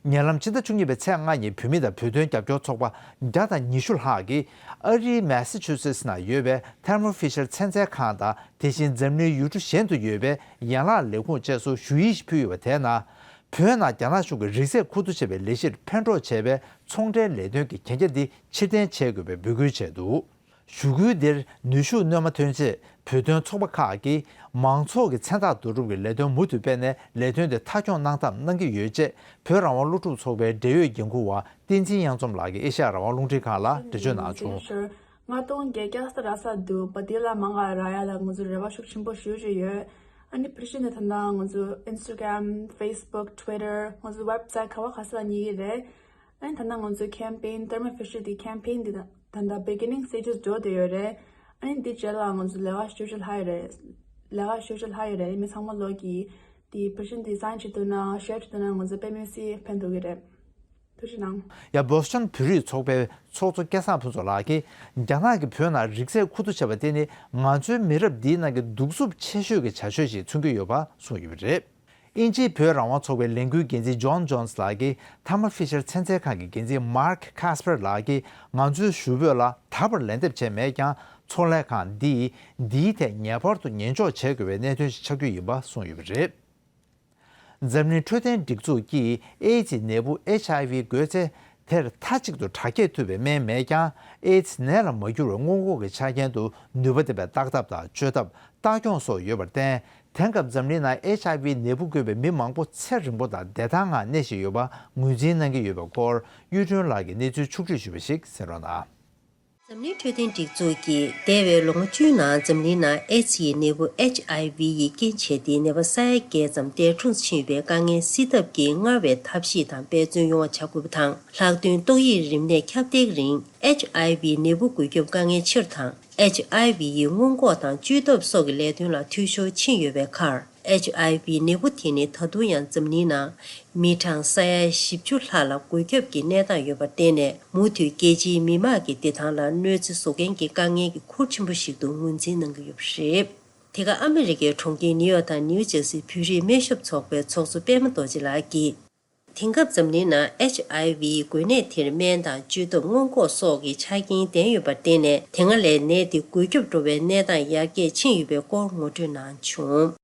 ཉེ་ལམ་ཕྱི་ཟླ་བཅུ་གཉིས་པའི་ཚེས་ལྔ་ཉིན་བོད་མི་དང་བོད་དོན་རྒྱབ་སྐྱོར་ཚོགས་པ་བརྒྱ་དང་ཉི་ཤུ་ལྷག་གིས་ཨ་རིའི་མེ་ས་ཆུ་སེ་ཊི་ནང་ཡོད་པའི་Thermo Fisher ཚན་རྩལ་ཁང་དང་། དེ་བཞིན་འཛམ་གླིང་ཡུལ་གྲུ་གཞན་དུ་ཡོད་པའི་ཡན་ལག་ལས་ཁུངས་བཅས་སུ་ཞུ་ཡིག་ཞིག་ཕུལ་ཡོད་པ། དེའི་ནང་བོད་ནང་རྒྱ་ནག་གཞུང་གིས་རིག་རྩལ་ཁུ་བསྡུ་བྱས་པའི་ལས་གཞིར་ཕན་གྲོགས་བྱས་པའི་ཚོང་འབྲེལ་ལས་དོན་གྱི་གན་རྒྱ་འདི་ཕྱིར་འཐེན་བྱེད་དགོས་པའི་འབོད་སྐུལ་བྱས་འདུག་ཞུ་སྐུལ་འདིར་ནུས་ཤུགས་སྣོན་མ་ཐོན་ཆེད་བོད་དོན་ཚོགས་པ་ཁག་གིས་མང་ཚོགས་ཀྱི་མཚན་རྟགས་བསྡུ་རུབ་ཀྱི་ལས་དོན་མུ་མཐུད་སྤེལ་ནས་ལས་དོན་དེ་མཐའ་འཁྱོངས་གནང་ཐབས་གནང་གི་ཡོད་ཅེས་བོད་རང་དབང་སློབ་ཕྲུག་ཚོགས་པའི་འབྲེལ་ཡོད་འགན་འཁུར་བ་བསྟན་འཛིན་གཡང་འཛོམས་ལགས་ཀྱིས་ཨེ་ཤ་ཡ་རང་དབང་རླུང་འཕྲིན་ཁང་ལ་འགྲེལ་བརྗོད་གནང་བྱུང་། ལྔ་སྟོང་བརྒྱད་བརྒྱ་ས་ར་ས་འདུག་པ་དེ་ལ་མ་འགའ་ར་ཡ་ལ་ང་ཚོ་རེ་བ་ཤུགས་ཆེན་པོ་ཞུ་བཞིན་ཡོད། ཨ་ནི་བེད་སྤྱོད་ནས་ད་ལྟ་ང་ཚོ་Instagram, Facebook, Twitter ང་ཚོ་website ག་བ་ག་ས་ལ་གཉིས་ཀྱི་རེད། ཨ་ནི་ད་ལྟ་ང་ཚོའི་campaign Thermo Fisher དེ་campaign དེ་ད་ད་ལྟ་beginning stages འགྲོ་བསྡད་ཡོད་རེད། ཨ་ནི་འདི་རྗེས་ལ་ང་ཚོ་ལས་ཀ་ཤུགས་ཆེ་ལྷག་ཡོད་རེད། ལས་ཀ་ཤུགས་ཆེ་ལྷག་ཡོད་རེད། མི་ཚང་མ་ལོག་གིས་དེ་བེད་སྤྱོད་design བྱེད་ཐུབ་ན་share བྱེད་ཐུབ་ན་ང་ཚོ་དཔེ་མི་སྲིད་ཕན་ཐོགས་ཀྱི་རེད། ཐུགས་རྗེ་གནང་། ཡ་Boston བོད་རིགས་ཚོགས་པའི་ཚོགས་གཙོ་སྐལ་བཟང་ཕུན་ཚོགས་ལགས་ཀྱིས་རྒྱ་ནག་གིས་བོད་ནང་རིག་རྩལ་ཁུ་བསྡུ་བྱས་པ་དེ་ནི་ང་ཚོའི་མི་རབས་འདིའི་ནང་གི་གདུག་རྩུབ་ཆེ་ཤོས་ཀྱི་བྱ་སྤྱོད་ཞིག་མཚོན་གྱི་ཡོད་པ་གསུངས་ཡོད་པ་རེད། དབྱིན་ཇིའི་བོད་རང་དབང་ཚོགས་པའི་ལས་འགུལ་འགན་འཛིན་John Jones ལགས་ཀྱིས་Thermo Fisher ཚན་རྩལ་ཁང་གི་འགན་འཛིན་Mark Casper ལགས་ཀྱིས་ང་ཚོའི་ཞུ་འབོད་ལ་ད་བར་ལན་འདེབས་བྱས་མེད་ཀྱང་ ཚོང་ལས་ཁང་འདིས་འདིའི་ཐད་ངེས་པར་དུ་ཉན་འཇོག་བྱེད་དགོས་པའི་གནད་དོན་ཞིག་ཆགས་རྒྱུ་ཡིན་པ་གསུངས་ཡོད་པ་རེད། འཛམ་གླིང་འཕྲོད་བསྟེན་སྒྲིག་འཛུགས་ཀྱིས་ཨེ་ཙི་ནད་འབུ་ཨེཆ་ཨའི་ཝི་འགོས་ཚེ་དེར་མཐའ་གཅིག་ཏུ་དྲག་སྐྱེད་ཐུབ་པའི་སྨན་མེད་ཀྱང་། ཨེ་ཙི་ནད་ལ་མ་གྱུར་བའི་སྔོན་འགོག་གི་ཆ་རྐྱེན་དུ་ནུས་པ་ལྡན་པའི་བརྟག་ཐབས་དང་བཅོས་ཐབས། ལྟ་སྐྱོང་སོགས་ཡོད་པར་བརྟེན། དེང་སྐབས་འཛམ་གླིང་ནང་ཨེཆ་ཨའི་ཝི་ནད་འབུ་འགོས་པའི་མི་མང་པོ་ཚེ་རིང་པོ་དང་བདེ་ཐང་ངང་གནས་བཞིན་ཡོད་པ་ངོས་འཛིན་གནང་གི་ཡོད་པའི་སྐོར་གཡུ་སྒྲོན་ལགས་ཀྱིས་གནས་ཚུལ་ཕྱོགས་བསྒྲིགས་ཞུས་པ་ཞིག་གསན་རོགས་གནང་། འཛམ་གླིང་འཕྲོད་བསྟེན་སྒྲིག་འཛུགས་ཀྱིས་འདས་པའི་ལོ་ངོ་བཅུའི་ནང་འཛམ་གླིང་ནང་ཨེ་ཙི་ཡི་ནད་འབུ་ཨེཆ་ཨའི་ཝི་ཡི་རྐྱེན་བྱས་ཏེ་ནད་པ་ས་ཡ་བརྒྱད་ཙམ་འདས་གྲོངས་ཕྱིན་ཡོད་པའི་དཀའ་ངལ་སེལ་ཐབས་ཀྱི་སྔར་བས་ཐབས་ཤེས་དང་འབད་བརྩོན་ཡོང་བ་བྱ་དགོས་པ་དང་། ལྷག་དོན་ཏོག་དབྱིབས་རིམས་ནད་ཁྱབ་གདལ་རིང་ཨེཆ་ཨའི་ཝི་ནད་འབུ་འགོས་ཁྱབ་དཀའ་ངལ་ཆེ་རུ་དང་། ཨེཆ་ཨའི་ཝི་ཡི་སྔོན་འགོག་དང་བཅོས་ཐབས་སོགས་ཀྱི་ལས་དོན་ལ་འཐུས་ཤོར་ཕྱིན་ཡོད་པའི་ཁར། ཨེཆ་ཨའི་ཝི་ནད་འབུ་དེ་ནི་ད་དུང་ཡང་འཛམ་གླིང་ནང་མི་གྲངས་ས་ཡ་བཞི་བཅུ་ལྷག་ལ་འགོས་ཁྱབ་ཀྱི་གནས་སྟངས་ཡོད་པར་བརྟེན་ནས། མུ་མཐུད་རྒྱལ་སྤྱིའི་མི་དམངས་ཀྱི་བདེ་ཐང་ལ་གནོད་འཚེ་བཟོ་མཁན་གྱི་དཀའ་ངལ་གྱི་འཁོར་ཆེན་པོ་ཞིག་ཏུ་ངོས་འཛིན་གནང་གི་ཡོད་པ་རེད། དེ་ག་ཨ་མི་རི་ཀའི་གྲོང་ཁྱེར་ནིའུ་ཡོག་དང་ནིའུ་ཇར་སིའི་བོད་རིགས་སྨན་ཞབས་ཚོགས་པའི་ཚོགས་གཙོ་པད་མ་རྡོ་རྗེ་ལགས་ཀྱིས། དེང་སྐབས་འཛམ་གླིང་ནང་ཨེཆ་ཨའི་ཝིའི་འགོས་ནད་དེར་སྨན་དང་བཅོས་ཐབས་སྔོན་འགོག་སོགས་ཀྱི་ཆ་རྐྱེན་ལྡན་ཡོད་པར་བརྟེན་ནས། དེ་སྔ་ལས་ནད་དེ་འགོས་ཁྱབ་འགྲོ་བའི་གནས་སྟངས་ཡར་རྒྱས་ཕྱིན་ཡོད་པའི་སྐོར་ངོ་སྤྲོད་གནང་བྱུང་།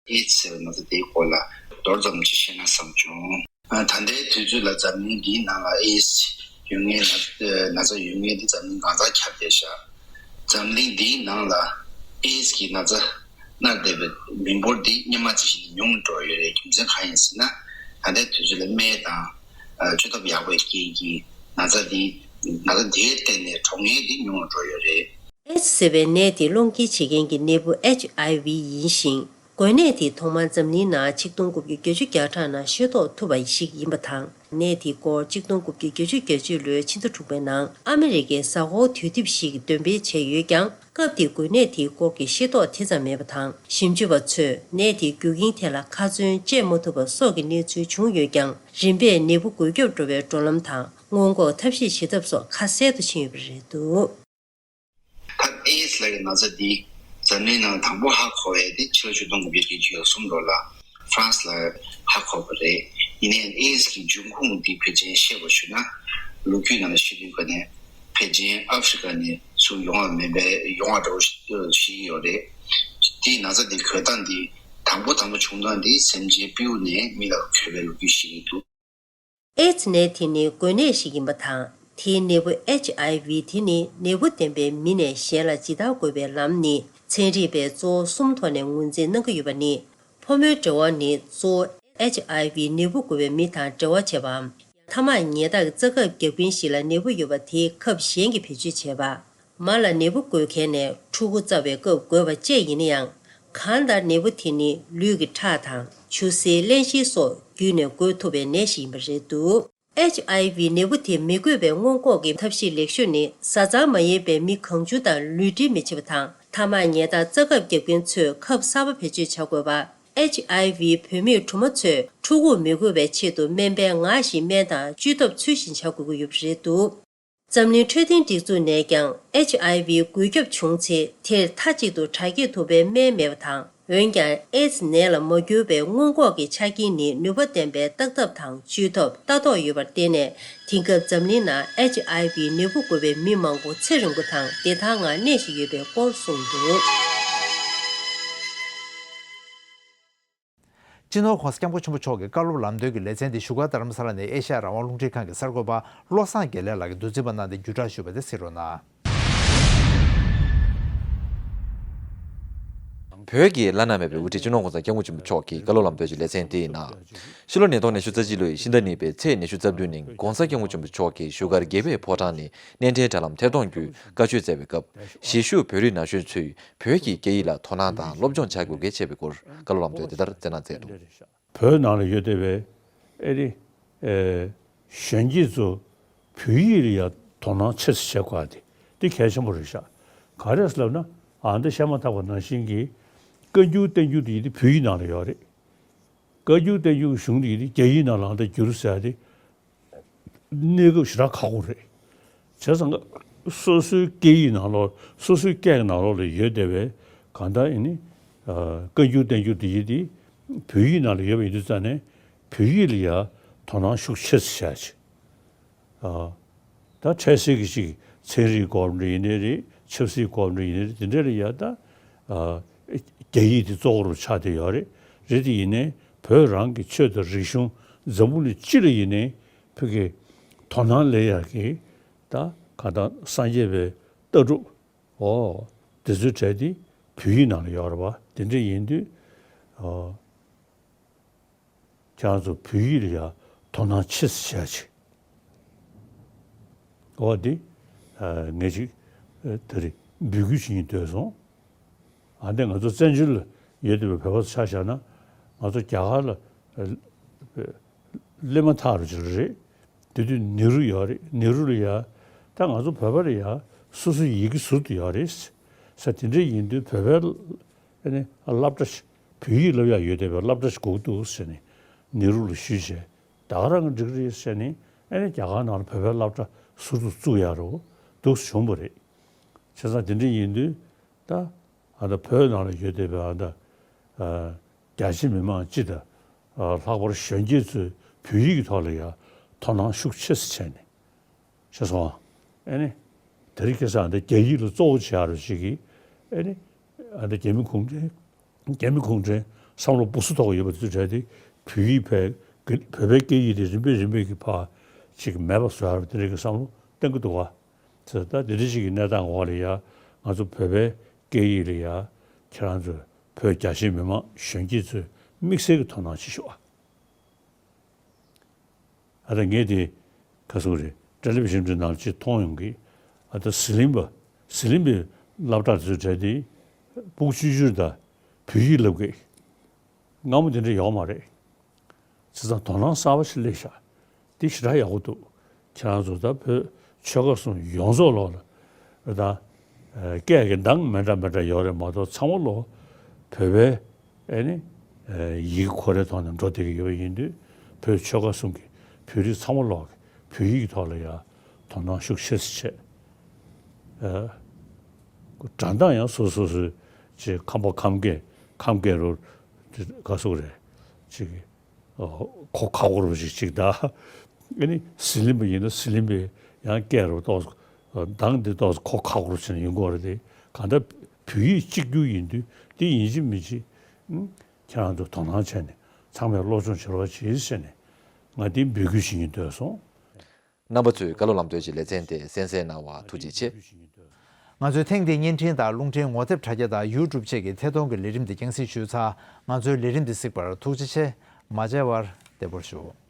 ཨེ་ཙི་ཟེར་བའི་ན་ཚ་དེའི་སྐོར་ལ་མདོར་ཙམ་ཅིག་བཤད་ན་བསམ་བྱུང་། ད་ལྟའི་དུས་ཚོད་ལ་འཛམ་གླིང་འདིའི་ནང་ལ་ཨེ་ཙི་ཡོད་མཁན་ལ་ན་ཚ་ཡོད་མཁན་དེ་འཛམ་གླིང་གང་སར་ཁྱབ་བསྡད་ཤག་འཛམ་གླིང་འདིའི་ནང་ལ་ཨེ་ཙི་གི་ན་ཚ་མནར་བསྡད་པའི་མི་འབོར་འདི་སྔོན་མ་ཇི་བཞིན་ཉུང་འགྲོ་ཡོད་རེད། རྒྱུ་མཚན་གང་ཡིན་ཟེར་ན། ད་ལྟའི་དུས་ཚོད་ལ་སྨན་དང་བཅོས་ཐབས་ཡག་པོའི་རྐྱེན་གྱིས་ན་ཚ་འདི་ན་ཚ་འདིའི་སྟེང་ནས་གྲོངས་མཁན་འདི་ཉུང་རུ་འགྲོ་ཡོད་རེད། ཨེ་ཙི་ཟེར་བའི་ནད་དེ་སློང་རྐྱེན་བྱེད་མཁན་གྱི་ནད་འབུ་ཨེཆ་ཨའི་ཝི་ཡིན་ཞིང་། འགོས་ནད་དེ་ཐོག་མར་འཛམ་གླིང་ནང་ཆིག་སྟོང་དགུ་བརྒྱ་བརྒྱད་ཅུ་གྱ་གྲངས་ནང་ཤེས་རྟོགས་ཐུབ་པ་ཞིག་ཡིན་པ་དང་། ནད་དེའི་སྐོར་ཆིག་སྟོང་དགུ་བརྒྱ་བརྒྱད་ཅུ་གྱ་གཅིག་ལོའི་ཕྱི་ཟླ་དྲུག་པའི་ནང་ཨ་མི་རི་ཀའི་གཟའ་འཁོར་དུས་དེབ་ཞིག་གིས་འདོན་སྤེལ་བྱས་ཡོད་ཀྱང་། སྐབས་དེའི་འགོས་ནད་དེའི་སྐོར་གྱི་ཤེས་རྟོགས་དེ་ཙམ་མེད་པ་དང་། ཞིབ་འཇུག་པ་ཚོས་ནད་དེའི་རྒྱུ་རྐྱེན་ཐད་ལ་ཁ་ཚོན་བཅད་མ་ཐུབ་པ་སོགས་ཀྱི་གནས་ཚུལ་བྱུང་ཡོད་ཀྱང་། རིམ་པས་ནད་འབུ་འགོས་ཁྱབ་འགྲོ་བའི་འགྲོ་ལམ་དང་། སྔོན་འགོག་ཐབས་ཤེས་བྱེད་ཐབས་སོགས་ཁ་གསལ་དུ་ཕྱིན་ཡོད་པ་རེད་འདུག་ད་ཨེ་ཙི་ལབ་ཡག་གི་ན་ཚ་འདི་འཛམ་གླིང་ནང་དང་པོ་ཧ་གོ་བ་དེ་ཕྱི་ལོ་ཆིག་སྟོང་དགུ་བརྒྱ་བརྒྱད་ཅུ་གྱ་གསུམ་ལོ་ལ་ཧྥ་རན་སི་ལ་ཧ་གོ་བ་རེད། ཡིན་ནའི་ཨེ་ཙི་གི་འབྱུང་ཁུངས་འདི་ཕལ་ཆེར་ཤེས་པར་ཞུ་ན། ལོ་རྒྱུས་ནང་ལ་བཤད་དུས་ཀ་ནས་ཕལ་ཆེར་ཨ་ཧྥི་རི་ཀ་ནས་ཚུར་ཡོང་བ་མིན་པའི་ཡོང་བ་འདྲ་བོ་ཞིག་ཡོད་རེད། དེའི་ན་ཚ་འདི་འགོས་སྟངས་འདི་དང་པོ་དང་པོ་བྱུང་སྟངས་འདི་སེམས་ཅན་སྤྲེའུ་ནས་མི་ལ་འགོས་པའི་ལོ་རྒྱུས་ཤིག་འདུག་ཨེ་ཙི་ནད་དེ་ནི་འགོས་ནད་ཞིག་ཡིན་པ་དང་། དེའི་ནད་འབུ་ཨེཆ་ཨའི་ཝི་དེ་ནི་ནད་འབུ་ལྡན་པའི་མི་ནས་གཞན་ལ་ཇི་ལྟར་འགོས་པའི་ལམ་ནི་ཚན་རིག་པས་གཙོ་བོ་གསུམ་ཐོག་ནས་ངོས་འཛིན་གནང་གི་ཡོད་པ་ནི། ཕོ་མོའི་འབྲེལ་བ་ནི་གཙོ་བོ་ཨེཆ་ཨའི་ཝི་ནད་འབུ་འགོས་པའི་མི་དང་འབྲེལ་བ་བྱེད་པའམ། ཐ་མག་ཉལ་ཐ་གི་རྩ་ཁབ་རྒྱབ་མཁན་ཞིག་ལ་ནད་འབུ་ཡོད་པ་དེའི་ཁབ་གཞན་གྱིས་བེད་སྤྱོད་བྱེད་པ། མ་ལ་ནད་འབུ་འགོས་མཁན་ནས་ཕྲུ་གུ་བཙའ་བའི་སྐབས་འགོས་པ་བཅས་ཡིན་ན་ཡང་། གང་ལྟར་ནད་འབུ་དེ་ནི་ལུས་ཀྱི་ཁྲག་དང་ཆུ་སེར་རླན་གཤེར་སོགས་བརྒྱུད་ནས་འགོས་ཐུབ་པའི་ནད་ཞིག་ཡིན་པ་རེད་འདུག་ཨེཆ་ཨའི་ཝི་ནད་འབུ་དེ་མི་འགོས་པའི་སྔོན་འགོག་གི་ཐབས་ཤེས་ལེགས་ཤོས་ནི། བཟའ་ཚང་མ་ཡིན་པའི་མི་གང་བྱུང་དང་ལུས་འབྲེལ་མི་བྱེད་པ་དང་། ཐ་མག་ཉལ་ཐ་རྩ་ཁབ་རྒྱབ་མཁན་ཚོས་ཁབ་གསར་པ་བེད་སྤྱོད་བྱ་དགོས་པ། ཨེཆ་ཨའི་ཝི་བུད་མེད་གྲོགས་མོ་ཚོས་ཕྲུ་གུར་མི་འགོས་པའི་ཆེད་དུ་སྨན་པས་ངག་བཞིན་སྨན་དང་བཅོས་ཐབས་ཚུལ་བཞིན་བྱ་དགོས་ཀྱི་ཡོད་པ་རེད་འདུག་འཛམ་གླིང་འཕྲོད་བསྟེན་སྒྲིག་འཛུགས་ནས་ཀྱང་ཨེཆ་ཨའི་ཝི་འགོས་ཁྱབ་བྱུང་ཚེ་དེར་མཐའ་གཅིག་ཏུ་དྲག་སྐྱེད་ཐུབ་པའི་སྨན་མེད་པ་དང་། འོན་ཀྱང་ཨེ་ཙི་ནད་ལ་མ་གྱུར་པའི་སྔོན་འགོག་གི་ཆ་རྐྱེན་ནི་ནུས་པ་ལྡན་པའི་བརྟག་ཐབས་དང་བཅོས་ཐབས་ལྟ་རྟོག་ཡོད་པར་བརྟེན་ནས། དེང་སྐབས་འཛམ་གླིང་ནང་ཨེཆ་ཨའི་ཝི་ནད་འབུ་འགོས་པའི་མི་མང་པོ་ཚེ་རིང་པོ་དང་བདེ་ཐང་ངང་གནས་བཞིན་ཡོད་པའི་སྐོར་གསུངས་འདུག་སྤྱི་ནོར་༸གོང་ས་༸སྐྱབས་མགོན་ཆེན་པོ་མཆོག་གི་བཀའ་སློབ་ལམ་སྟོན་གྱི་ལེ་ཚན་འདི་བཞུགས་སྒར་རྡ་རམ་ས་ལ་ནས་ཨེ་ཤ་ཡ་རང་དབང་རླུང་འཕྲིན་ཁང་གི་གསར་འགོད་པ་བློ་བཟང་དགེ་ལེགས་ལགས་ཀྱིས་མདོར་བསྡུས་པ་གནང་སྟེ་བརྒྱུད་བསྒྲགས་ཞུས་པ་དེ་གཟིགས་རོགས་གནང་། བོད་ཀྱི་བླ་ན་མེད་པའི་དབུ་ཁྲིད་སྤྱི་ནོར་༸གོང་ས་༸སྐྱབས་མགོན་ཆེན་པོ་མཆོག་གི་བཀའ་སློབ་ལམ་སྟོན་གྱི་ལེ་ཚན་དེའི་ནང་། ཕྱི་ལོ་ཉིས་སྟོང་ཉི་ཤུ་རྩ་གཅིག་ལོའི་ཕྱི་ཟླ་གཉིས་པའི་ཚེས་ཉི་ཤུ་རྩ་བདུན་ཉིན་༸གོང་ས་༸སྐྱབས་མགོན་ཆེན་པོ་མཆོག་གིས་བཞུགས་སྒར་དགེ་བའི་ཕོ་བྲང་ནས་གནས་འབྲེལ་དྲ་ལམ་ཐད་གཏོང་བརྒྱུད་བཀའ་ཆོས་སྩལ་བའི་སྐབས། གཞིས་བཞུགས་བོད་རིགས་ན་གཞོན་ཚོས་བོད་ཀྱི་སྐད་ཡིག་ལ་དོ་སྣང་དང་སློབ་སྦྱོང་བྱ་དགོས་གལ་ཆེ་བའི་སྐོར་བཀའ་སློབ་ལམ་སྟོན་དེ་ལྟར་སྩལ་གནང་མཛད་འདུག་བོད་ནང་ལ་ཡོད་བསྡད་པའི་ཨེ་རི་ཨེ་གཞོན་སྐྱེས་ཚོ་བོད་ཡིག་ལ་ཡང་དོ་སྣང་ཆེ་ཙམ་བྱེད་དགོས་པ་དེ་དེ་གལ་ཆེན་པོ་རེད་ཤག་ག་རེ་ཟེར་ལབ་ན། ཨ་འདི་བཤད་མ་ཐག་པ་ནང་བཞིན་གྱི་བཀའ་འགྱུར་བསྟན་འགྱུར་དེ་ཡིན་དེ་བོད་ཡིག་ནང་ལ་ཡོད་རེད། བཀའ་འགྱུར་བསྟན་འགྱུར་གྱི་གཞུང་དེ་ཡིན་དེ་རྒྱ་ཡིག་ནང་ལ་ཨ་འདི་བསྒྱུར་ཟེར་ཡ་དེ། གནས་སྐབས་ཞེ་དྲག་ཁག་པོ་རེད། བྱས་ཙང་ཀ་སོ་སོའི་སྐད་ཡིག་ནང་ལོགས་སོ་སོའི་སྐད་ཀྱི་ནང་ལོགས་ལ་ཡོད་བསྡད་པའི་གང་ལྟར་ཨེ་ནི་བཀའ་འགྱུར་བསྟན་འགྱུར་འདི་ཡིན་དེ་བོད་ཡིག་ནང་ལ་ཡོད་པ་ཡིན་དུས་ཙང་ནས་བོད་ཡིག་ལ་ཡང་དོ་སྣང་ཤུགས་ཆེ་ཙམ་བྱ་ཆེ། ད་འཕྲལ་སེལ་གྱི་ཅིག་ ཚན་རིག་སྐོར་འདྲ་ཡིན་ནའི་རེད། ཆབ་སྲིད་སྐོར་འདྲ་ཡིན་ནའི་རེད། དེ་འདྲ་ལ་ཡ་ད་ཨ་རྒྱ་ཡིག་དེ་གཙོ་བོ་རུ་ཆགས་བསྡད་ཡོད་རེད། རེད་དེ་ཡིན་ནའི་བོད་རང་གི་ཆོས་དང་རིག་གཞུང་འཛམ་བུ་གླིང་སྤྱི་ལ་ཡིན་ནའི་བོད་ཀྱི་དོ་སྣང་སླེབས་ཡག་གི་ད་ག་ད་སངས་རྒྱས་པའི་ལྟ་གྲུབ། ཨོ། དེ་ཚོའི་གྲས་དེ་བོད་ཡིག་ནང་ལ་ཡོད་རེད་པ། དེ་འདྲ་ཡིན་དུས་ཨོ། ཁྱེད་རང་ཚོ་བོད་ཡིག་ལ་ཡ་དོ་སྣང་ཆེ་ཙམ་བྱས་ཅིག་ཨོ་དེ་ངས་ཅིག་ད་རེས་འབོད་སྐུལ་བྱེད་སྙིང་འདོད་སོང་། ཨ་འདི་ང་ཚོ་བཙན་བྱོལ་ལ་ཡོད་བསྡད་པའི་བོད་པ་ཚོ་ཆ་བཞག་ན། ང་ཚོ་རྒྱ་གར་ལ་སླེབས་མ་ཐག་རུ་ཅིག་རེད། དེ་དུས་ནེ་རུ་ཡོད་རེད། ནེ་རུ་ལ་ཡ་ད་ང་ཚོ་བོད་པ་ལ་ཡ་སོ་སོའི་ཡི་གེ་ཟུར་དུ་ཡོད་རེད་ཟེར། དེ་འདྲ་ཡིན་དུས་བོད་པའི་ཨ་ནི་སློབ་གྲྭ་ཞིག་བོད་ཡིག་སློབ་ཡག་ཡོད་བསྡད་པའི་སློབ་གྲྭ་ཞིག་དགོས་འདུག་ཟེར་ནས་ནེ་རུ་ལ་ཞུས་བྱས། ད་ག་རང་གི་འགྲིག་རེད་ཟེར་ནས་ཨ་ནི་རྒྱ་གར་ནང་ལ་བོད་པའི་སློབ་གྲྭ་ཟུར་དུ་བཙུགས་ཡག་རུ་འདུག་བྱུང་བ་རེད། བྱས་ཙང་དེ་འདྲ་ཡིན་དུས་ད་ཨ་ད་བོད་ནང་ལ་ཡོད་བསྡད་པའི་ཨ་ད་རྒྱ་ཆེ་མི་མང་སྤྱི་དང་ལྷག་པར་གཞོན་སྐྱེས་ཚོས་བོད་ཡིག་གི་ཐོག་ལ་ཡ་དོ་སྣང་ཤུགས་ཆེ་ཙམ་བྱས་ནས། ཤེས་སོང་ཨ། ཨེ་ནི། དེ་རིང་ཁ་སང་འདི་རྒྱ་ཡིག་ལ་གཙོ་བོ་བྱེད་ཡག་རུ་ཞིག་གིས། ཨེ་ནི། ཨ་འདི་རྒྱ་མི་གུང་ཁྲན། རྒྱ་མི་གུང་ཁྲན་བསམ་བློ་སྦུ་སུ་ཐོག་ཡོད་པ་དེ་ཚོ་གྲས་དེ་བོད་ཡིག་བོད་བོད་པའི་སྐད་ཡིག་དེ་རིམ་པས་རིམ་པས་ཀྱི་ཕར་ཅིག་མེད་པ་བཟོ་ཡག་རུ་དེ་འདྲ་གི་བསམ་བློ་གཏོང་གི་འདུག་ག་ཚོད་ད་དེ་འདྲ་ཞིག་གི་གནས་སྟངས་འོག་ལ་ཡ་ང་ཚོ་བོད་པའི་སྐད་ཡིག་ལ་ཡ་ཁྱེད་རང་ཚོ་བོད་རྒྱ་ཆེ་མི་མང་གཞོན་སྐྱེས་ཚོས་དམིགས་བསལ་གྱི་དོ་སྣང་བྱེད་ཤོག་ཨ། ཨ་ད་ངས་དེ་ག་སོང་རེད། ཊེ་ལི་བི་ཤན་འདྲ་ནང་ཅིག་མཐོང་ཡོང་གི། ཨ་ད་ཟི་ལིང་པ་ཟི་ལིང་པའི་སློབ་གྲྭ་དེ་ཚོའི་གྲས་དེ་ཕྲུ་གུ་བཅུ་བཅུར་ད་བོད་ཡིག་སློབ་གི། སྔ་མོ་དེ་འདྲ་ཡོད་མ་རེད། བྱས་ཙང་དོ་སྣང་གསར་པ་ཞིག་སླེབས་ཤག་དེ་ཞེ་དྲག་ཡག་པོ་འདུག་ཁྱེད་རང་ཚོ་ད་བོད་ཆོལ་ཁ་གསུམ་ཡོངས་རྫོགས་ལོག་ལ་རེད་ད། སྐད་ཀྱི་གདངས་མི་འདྲ་མི་འདྲ་ཡོད་རེད་མ་གཏོགས་ཚང་མ་ལོག་བོད་པའི་ཨེ་ནི་ཡི་གེ་ཁོ་རའི་ཐོག་ནས་འགྲོ་བསྡད་ཀྱི་ཡོད་པ་ཡིན་དུས། བོད་ཆོལ་ཁ་གསུམ་གྱི་བོད་རིགས་ཚང་མ་ལོག་གི་བོད་ཡིག་གི་ཐོག་ལ་ཡང་དོ་སྣང་ཤུགས་ཆེ་ཙམ་བྱས། སྒྲ་གདངས་ཡང་སོ་སོ་སོའི་ཅིག་ཁམས་པ་ཁམས་སྐད་ཁམས་སྐད་རུ་ག་སོག་རེད་ཅིག་གོ་ཁག་པོ་རུ་ཞིག་ཅིག་ད། ཨ་ནི་ཟི་ལིང་པ་ཡིན་ན་ཟི་ལིང་པའི་ཡང་སྐད་རུ་ཏོག་གདངས་འདི་ཏོག་གོ་ཁག་པོ་རུ་བྱས་ནས་ཡོང་གི་ཡོད་རེད་དེ། གང་ལྟར་བོད་ཡིག་གཅིག་གྱུར་ཡིན་དུས་འདི་ཡིན་གཅིག་མིན་གཅིག་ཁྱེད་རང་ཚོ་དོ་སྣང་བྱས་ནས་ཚང་མས་སློབ་སྦྱོང་བྱེད་རོགས་གྱིས་ཟེར་ནས་ང་འདི་འབོད་སྐུལ་བྱེད་སྙིང་འདོད་སོང་། རྣམ་པ་ཚོས་བཀའ་སློབ་ལམ་སྟོན་གྱི་ལེ་ཚན་དེ་གསན་གཟིགས་གནང་བར་ཐུགས་རྗེ་ཆེ། ང་ཚོའི་ཐེངས་འདིའི་བརྙན་འཕྲིན་དང་རླུང་འཕྲིན་ངོ་དེབ་དྲ་རྒྱ་དང་ཡུ་ཊུབ་བཅས་ཀྱི་ཐད་གཏོང་གི་ལས་རིམ་འདི་རྒྱང་སྲིང་ཞུས་ཚར། ང་ཚོའི་ལས་རིམ་འདི་གཟིགས་པར་ཐུགས་རྗེ་ཆེ། མ་མཇལ་བར་བདེ་པོར་བཞུགས།